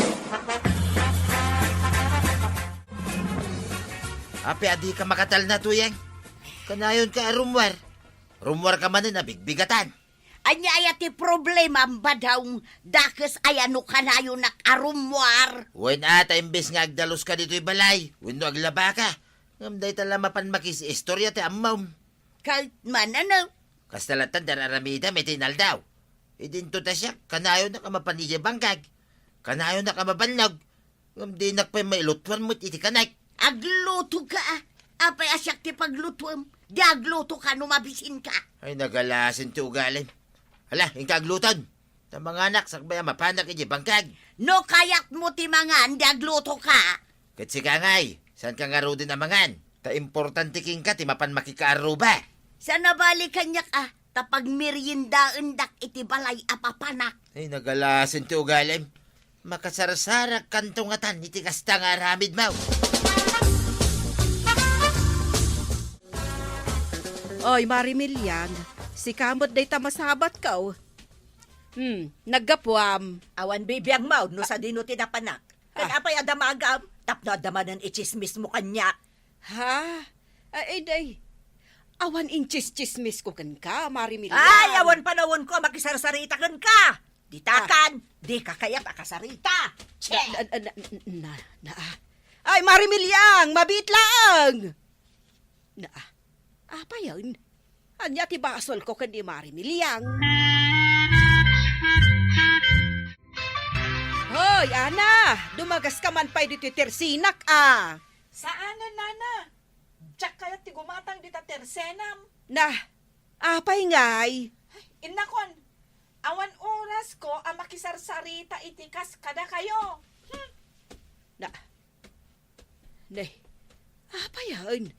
Apay a dika makatalna, Tuyeng? Kanayonka a rummuar. Rummuarka manen a bigbigatan. Ania aya ti problemam, Badong? Dakes aya no kanayonak a rummuar? Wen a, ta imbes nga agdaluska ditoy balay wenno aglabaka, ngem dayta la mapan makiistorya ti ammom. Ket manano? Kasta latta ti ar-aramidem iti inaldaw. Idinto ta siak, kanayonak a mapan idiay bangkag. Kanayonak a mabannog. Ngem dinak pay mailutuan met iti kanek. Aglutoka, a. Apay a siak ti paglutuem? Di aglutoka no mabisinka. Ay, nagalasen ti ugalim. Hala, inka agluton. Ta manganak, sakbay a mapanak iti bangkag. No kayatmo ti mangan, di aglutoka. Ket sika ngay, saanka ngaruden a mangan? Ta importante kenka ti mapan makikaarruba. Saan a bali kaniak, a. Ta pagmeriendaendak iti balay a papanak. Ay, nagalasen ti ugalim. Makasarsarakanto ngatan iti kasta nga aramidmo. Oy, Mari Miliang, sika met dayta masabatko. Hmm, naggapuam. Awan bibiangmo no sadino ti napanak. Ket Ah. apay a damagam? Tapno adda manen itsismismo kaniak. Ha? Ay, day. Awan intsistsismisko kenka, Mari Miliang. Ay, awan panawenko a makisarsarita kenka. Ditakan, Ah. dika kayat a kasarita. Che! Na, na, na, na, na, ah. Ay, Mari Miliang, mabiit laeng. Na, ah. Apayen? Ania ti basolko ken ni Mari Miliang? Hoy, Ana, dumagaska man pay ditoy tersenak, a. Saanen, Nana. Diak kayat ti gumatang dita tersenam. Na, apay ngay? Innakon, awan orasko a makisarsarita iti kas kadakayo. Hmm. Na, ne, apayen?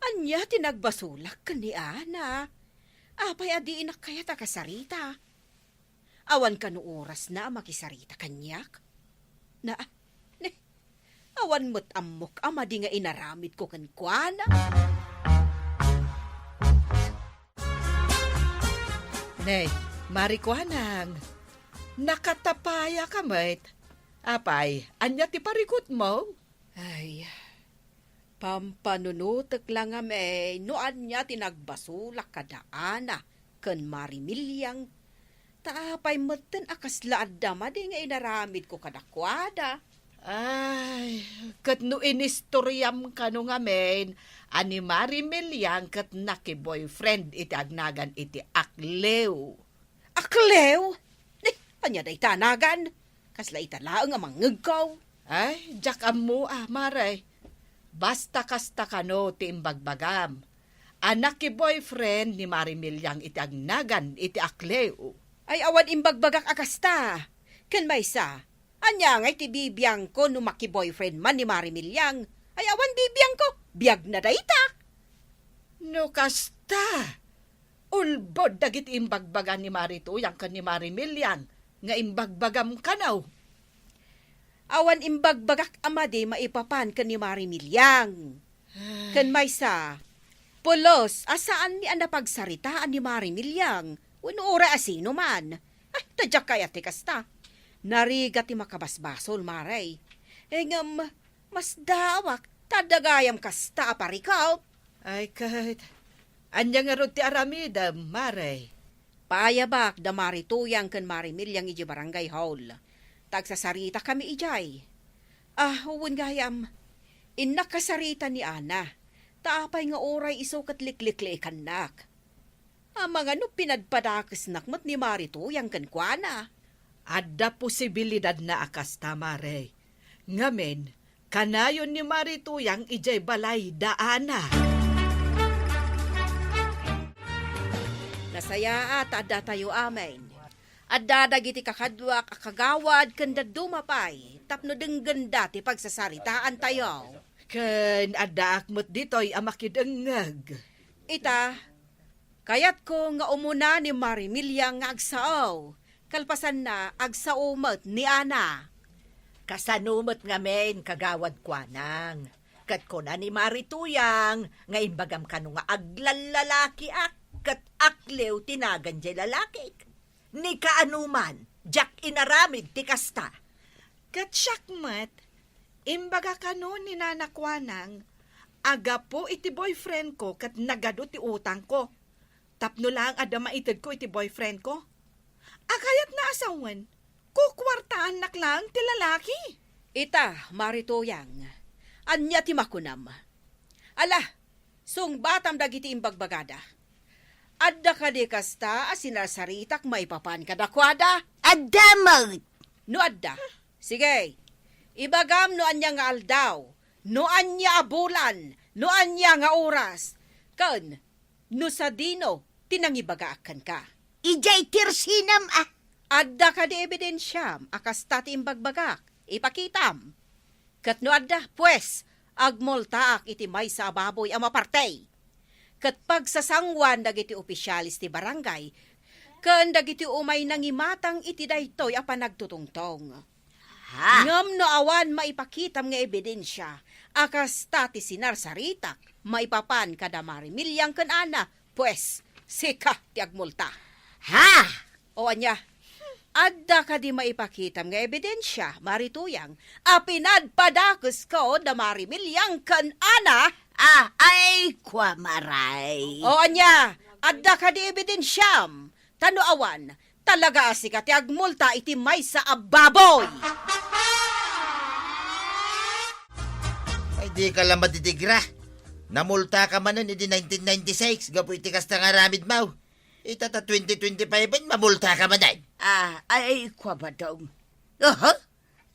Ania ti nagbasolak ken ni Ana? Apay a dinak kayat a kasarita? Awan kano orasna a makisarita kaniak? Na, ne, awan met ammok a madi nga inaramidko kenkuana. Ne, Mari Kuanang, nakatapayaka met. Apay, ania ti parikutmo? Ay, pampanunotek la ngamin no ania ti nagbasolak kada Ana ken Mari Miliang. Ta apay metten a kasla adda madi nga inaramidko kadakuada? Ay, ket no inistoriam kano ngamin a ni Mari Miliang ket nakiboyfriend iti agnagan iti Aklew. Aklew? Ni, ania dayta a nagan? Kasla ita laeng a mangngegko. Ay, diak ammo a, Mare. Basta kasta kano ti imbagbagam a naki-boyfriend ni Mari Miliang iti agnagan iti Akleo. Ay, awan imbagbagak a kasta. Ken maysa, ania ngay ti bibiangko no maki-boyfriend man ni Mari Miliang? Ay, awan bibiangko. Biagna dayta. No kasta, ulbod dagiti imbagbaga ni Mari Tuyang ken ni Mari Miliang nga imbagbagam kano. Awan imbagbagak a madi maipapan ken ni Mari Miliang. Ken maysa, pulos a saanmi a napagsaritaan ni Mari Miliang wenno uray a sino man. Ay, ta diak kayat ti kasta. Narigat ti makabasbasol, Mare. Eh, ngem, masdaawak ta adda gayam kasta a parikop. Ay, ket, ania ngarud ti aramidem, Mare? Paayabak da Mari Tuyang ken Mari Miliang idiay barangay hall. Ta agsasaritakami idiay. Ah, wen gayam, innak kasarita ni Ana. Ta apay nga uray isu ket likliklikannak? Amangan no pinadpadakesnak met ni Mari Tuyang kenkuana. Adda posibilidadna a kasta, Mare. Ngamin, kanayon ni Mari Tuyang idiay balay da Ana. Nasayaat ta addatayo amin. Adda dagiti kakaduak a kagawad ken dadduma pay tapno denggenda ti pagsasaritaantayo. Ken addaak met ditoy a makidengngeg. Ita, kayatko nga umuna ni Mari Miliang nga agsao. Kalpasanna, agsao met ni Ana. Kasano met ngamin, Kagawad Kuanang? Ket kuna ni Mari Tuyang nga imbagam kano nga aglallalakiak ket Akleo ti nagan diay lalakik. Ni kaano man, diak inaramid ti kasta. Ket siak met, imbaga kano ni Nana Kuanang a gapu iti boyfriend ko ket nagadu ti utangko. Tapno laeng adda maitedko iti boyfriend ko. A kayatna a sawen, kukuartaannak laeng ti lalaki. Ita, Mari Tuyang, ania ti makunam? Ala, sungbatam dagiti imbagbagada. Adda kadi kasta a sinarsaritak maipapan kadakuada? Adda met! No adda, sige, ibagam no ania nga aldaw, no ania a bulan, no ania nga oras, ken no sadino ti nangibagaak kenka. Idiay tersinam a. Adda kadi ebidensiam a kasta ti imbagbagak? Ipakitam. Ket no adda, pues, agmultaak iti maysa a baboy a maparti. Ket pagsasanguan dagiti opisiales ti barangay ken dagiti umay nangimatang iti daytoy a panagtutungtong. Ha? Ngem no awan maipakitam nga ebidensia a kasta ti sinarsaritak maipapan kada Mari Miliang ken Ana, pues, sika ti agmulta. Ha? O ania, adda kadi maipakitam nga ebidensia, Mari Tuyang, a pinadpadakesko da Mari Miliang ken Ana? Ah, ay, kua, Mari. O ania, adda kadi ebidensiam? Ta no awan, talaga a sika ti agmulta iti maysa a baboy. Ay, dika la matitigra. Namultaka manen idi nineteen ninety-six gapu iti kasta nga aramidmo. Ita ta twenty twenty-five, mamultaka manen. Ah, ay, kua, Badong. Oho,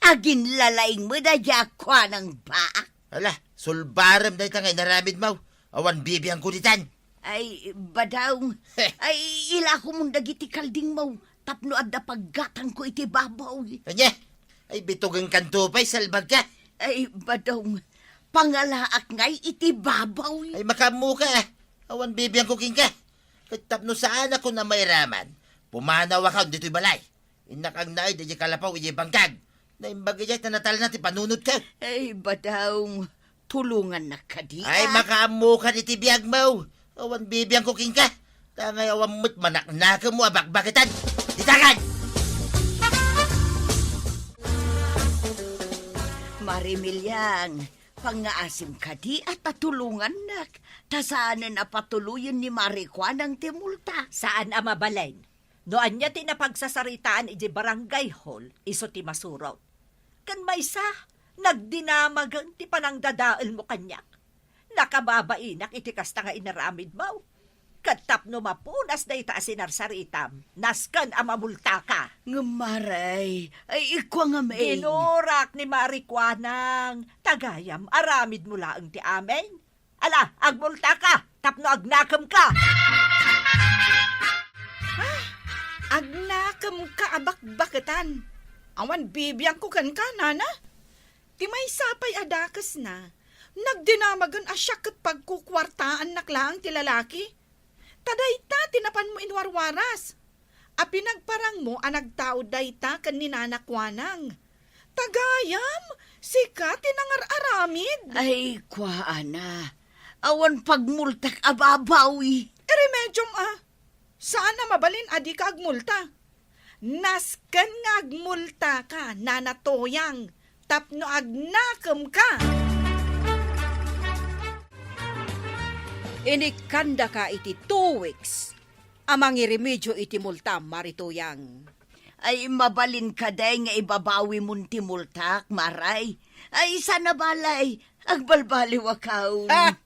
aginlalaing met a diak kuanang baak. Ala, sulbarem dayta nga inaramidmo. Awan bibiangko ditan. Ay, Badong. Heh. Ay, ilakomon dagiti kaldingmo tapno adda paggatangko iti baboy. Ania? Ay, bitugenkanto pay, salbagka. Ay, Badong, pangalaak ngay iti baboy. Ay, makaammoka. Awan bibiangko kenka. Ket tapno saanakon a mairaman, pumanawakon ditoy balay. Innak agnaed idiay kalapaw idiay bangkag. Naimbag idiay ta natalna ti panunotko. Ay, Badong, tulongannak kadi, ah. Ay, makaammoka iti biagmo. Awan bibiangko kenka. Ta ngay awan met manaknakemmo a bakbaketan. Ditakan! Mari Miliang, pangngaasim kadi a ta tulongannak, ta saanen a patuloyen ni Mari Kuanang ti multa. Saan a mabalin. No ania ti napagsasaritaan idiay barangay hall, isu ti masurot. Ken maysa, nagdinamagen ti panangdadaelmo kaniak. Nakababainak iti kasta nga inaramidmo. Ket tapno mapunas dayta a sinarsaritam, nasken a mamultaka. Ngem, Mare, ay, ikua ngamin. Ginurak ni Mare Kuanang, ta gayam aramidmo laeng ti amin. Ala, agmultaka tapno agnakemka. Ah, agnakemka a bakbaketan. Awan bibiangko kenka, nana. Ti maysa pay a dakesna, nagdinamagen a siak ket pagkukuartaannak laeng ti lalaki. Ta dayta ti napanmo inwarwaras a pinagparangmo a nagtaud dayta ken ni Nana Kuanang. Ta gayam, sika ti nangar-aramid. Ay, kuana, awan pagmultak a babawi. Iremediom a, saan a mabalin a dika agmulta. Nasken nga agmultaka, Nana Toyang, tapno agnakemka. Inikkandaka iti two weeks a mangiremedio iti multam, Mare Toyang. Ay, mabalin kadi nga ibabawimon ti multak, Mare? Ay, saan a balay, agbalbaliwakon. Ah!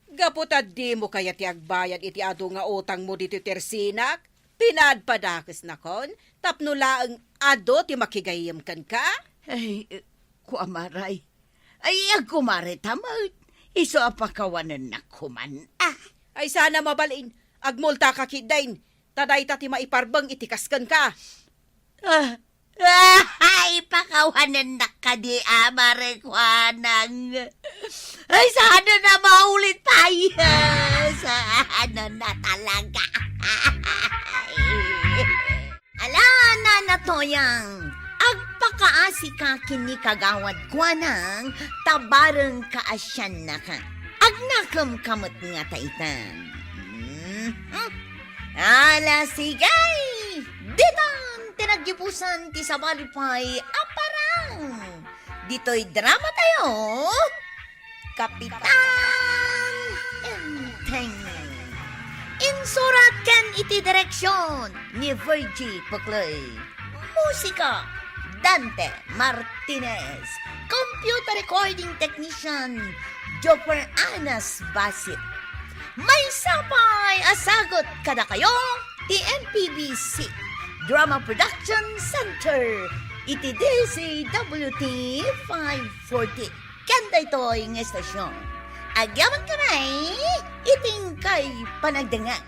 Gapu ta dimo kayat ti agbayad iti adu nga utangmo ditoy tersinak, pinaadpadakesnakon, tapno laeng adu ti makigayyem kenka? Ay, kua, Mare. Ay, agkumarita met. Isu a pakawanennak koman. Ah! Ay, saan a mabalin, agmultaka ketdin, ta dayta ti maiparbeng iti kas kenka. Ah, ay, pakawanennak kadi a, Mare Kuanang. Ay, saan a maulit pay. Saan a talaga. Ala, Nana Toyang, agpakaasika ken ni Kagawad Kuanang, ta bareng kaasiannaka. Agnakemka met ngata ita. Mhm. Ala, sige! Ditan ti naggibusan ti sabali pay a parang ditoy dramatayo, Kapitan Enteng. Insurat ken iti direksion ni Virgie Puclay. Musika, Dante Martinez. Computer recording technician, Joffer Anas Basit. Maysa pay a sagut kadakayo ti N P B C Drama Production Center iti D Z W T five forty. Ken daytoy nga estasion, agyamankami iti inkay panagdengngeg.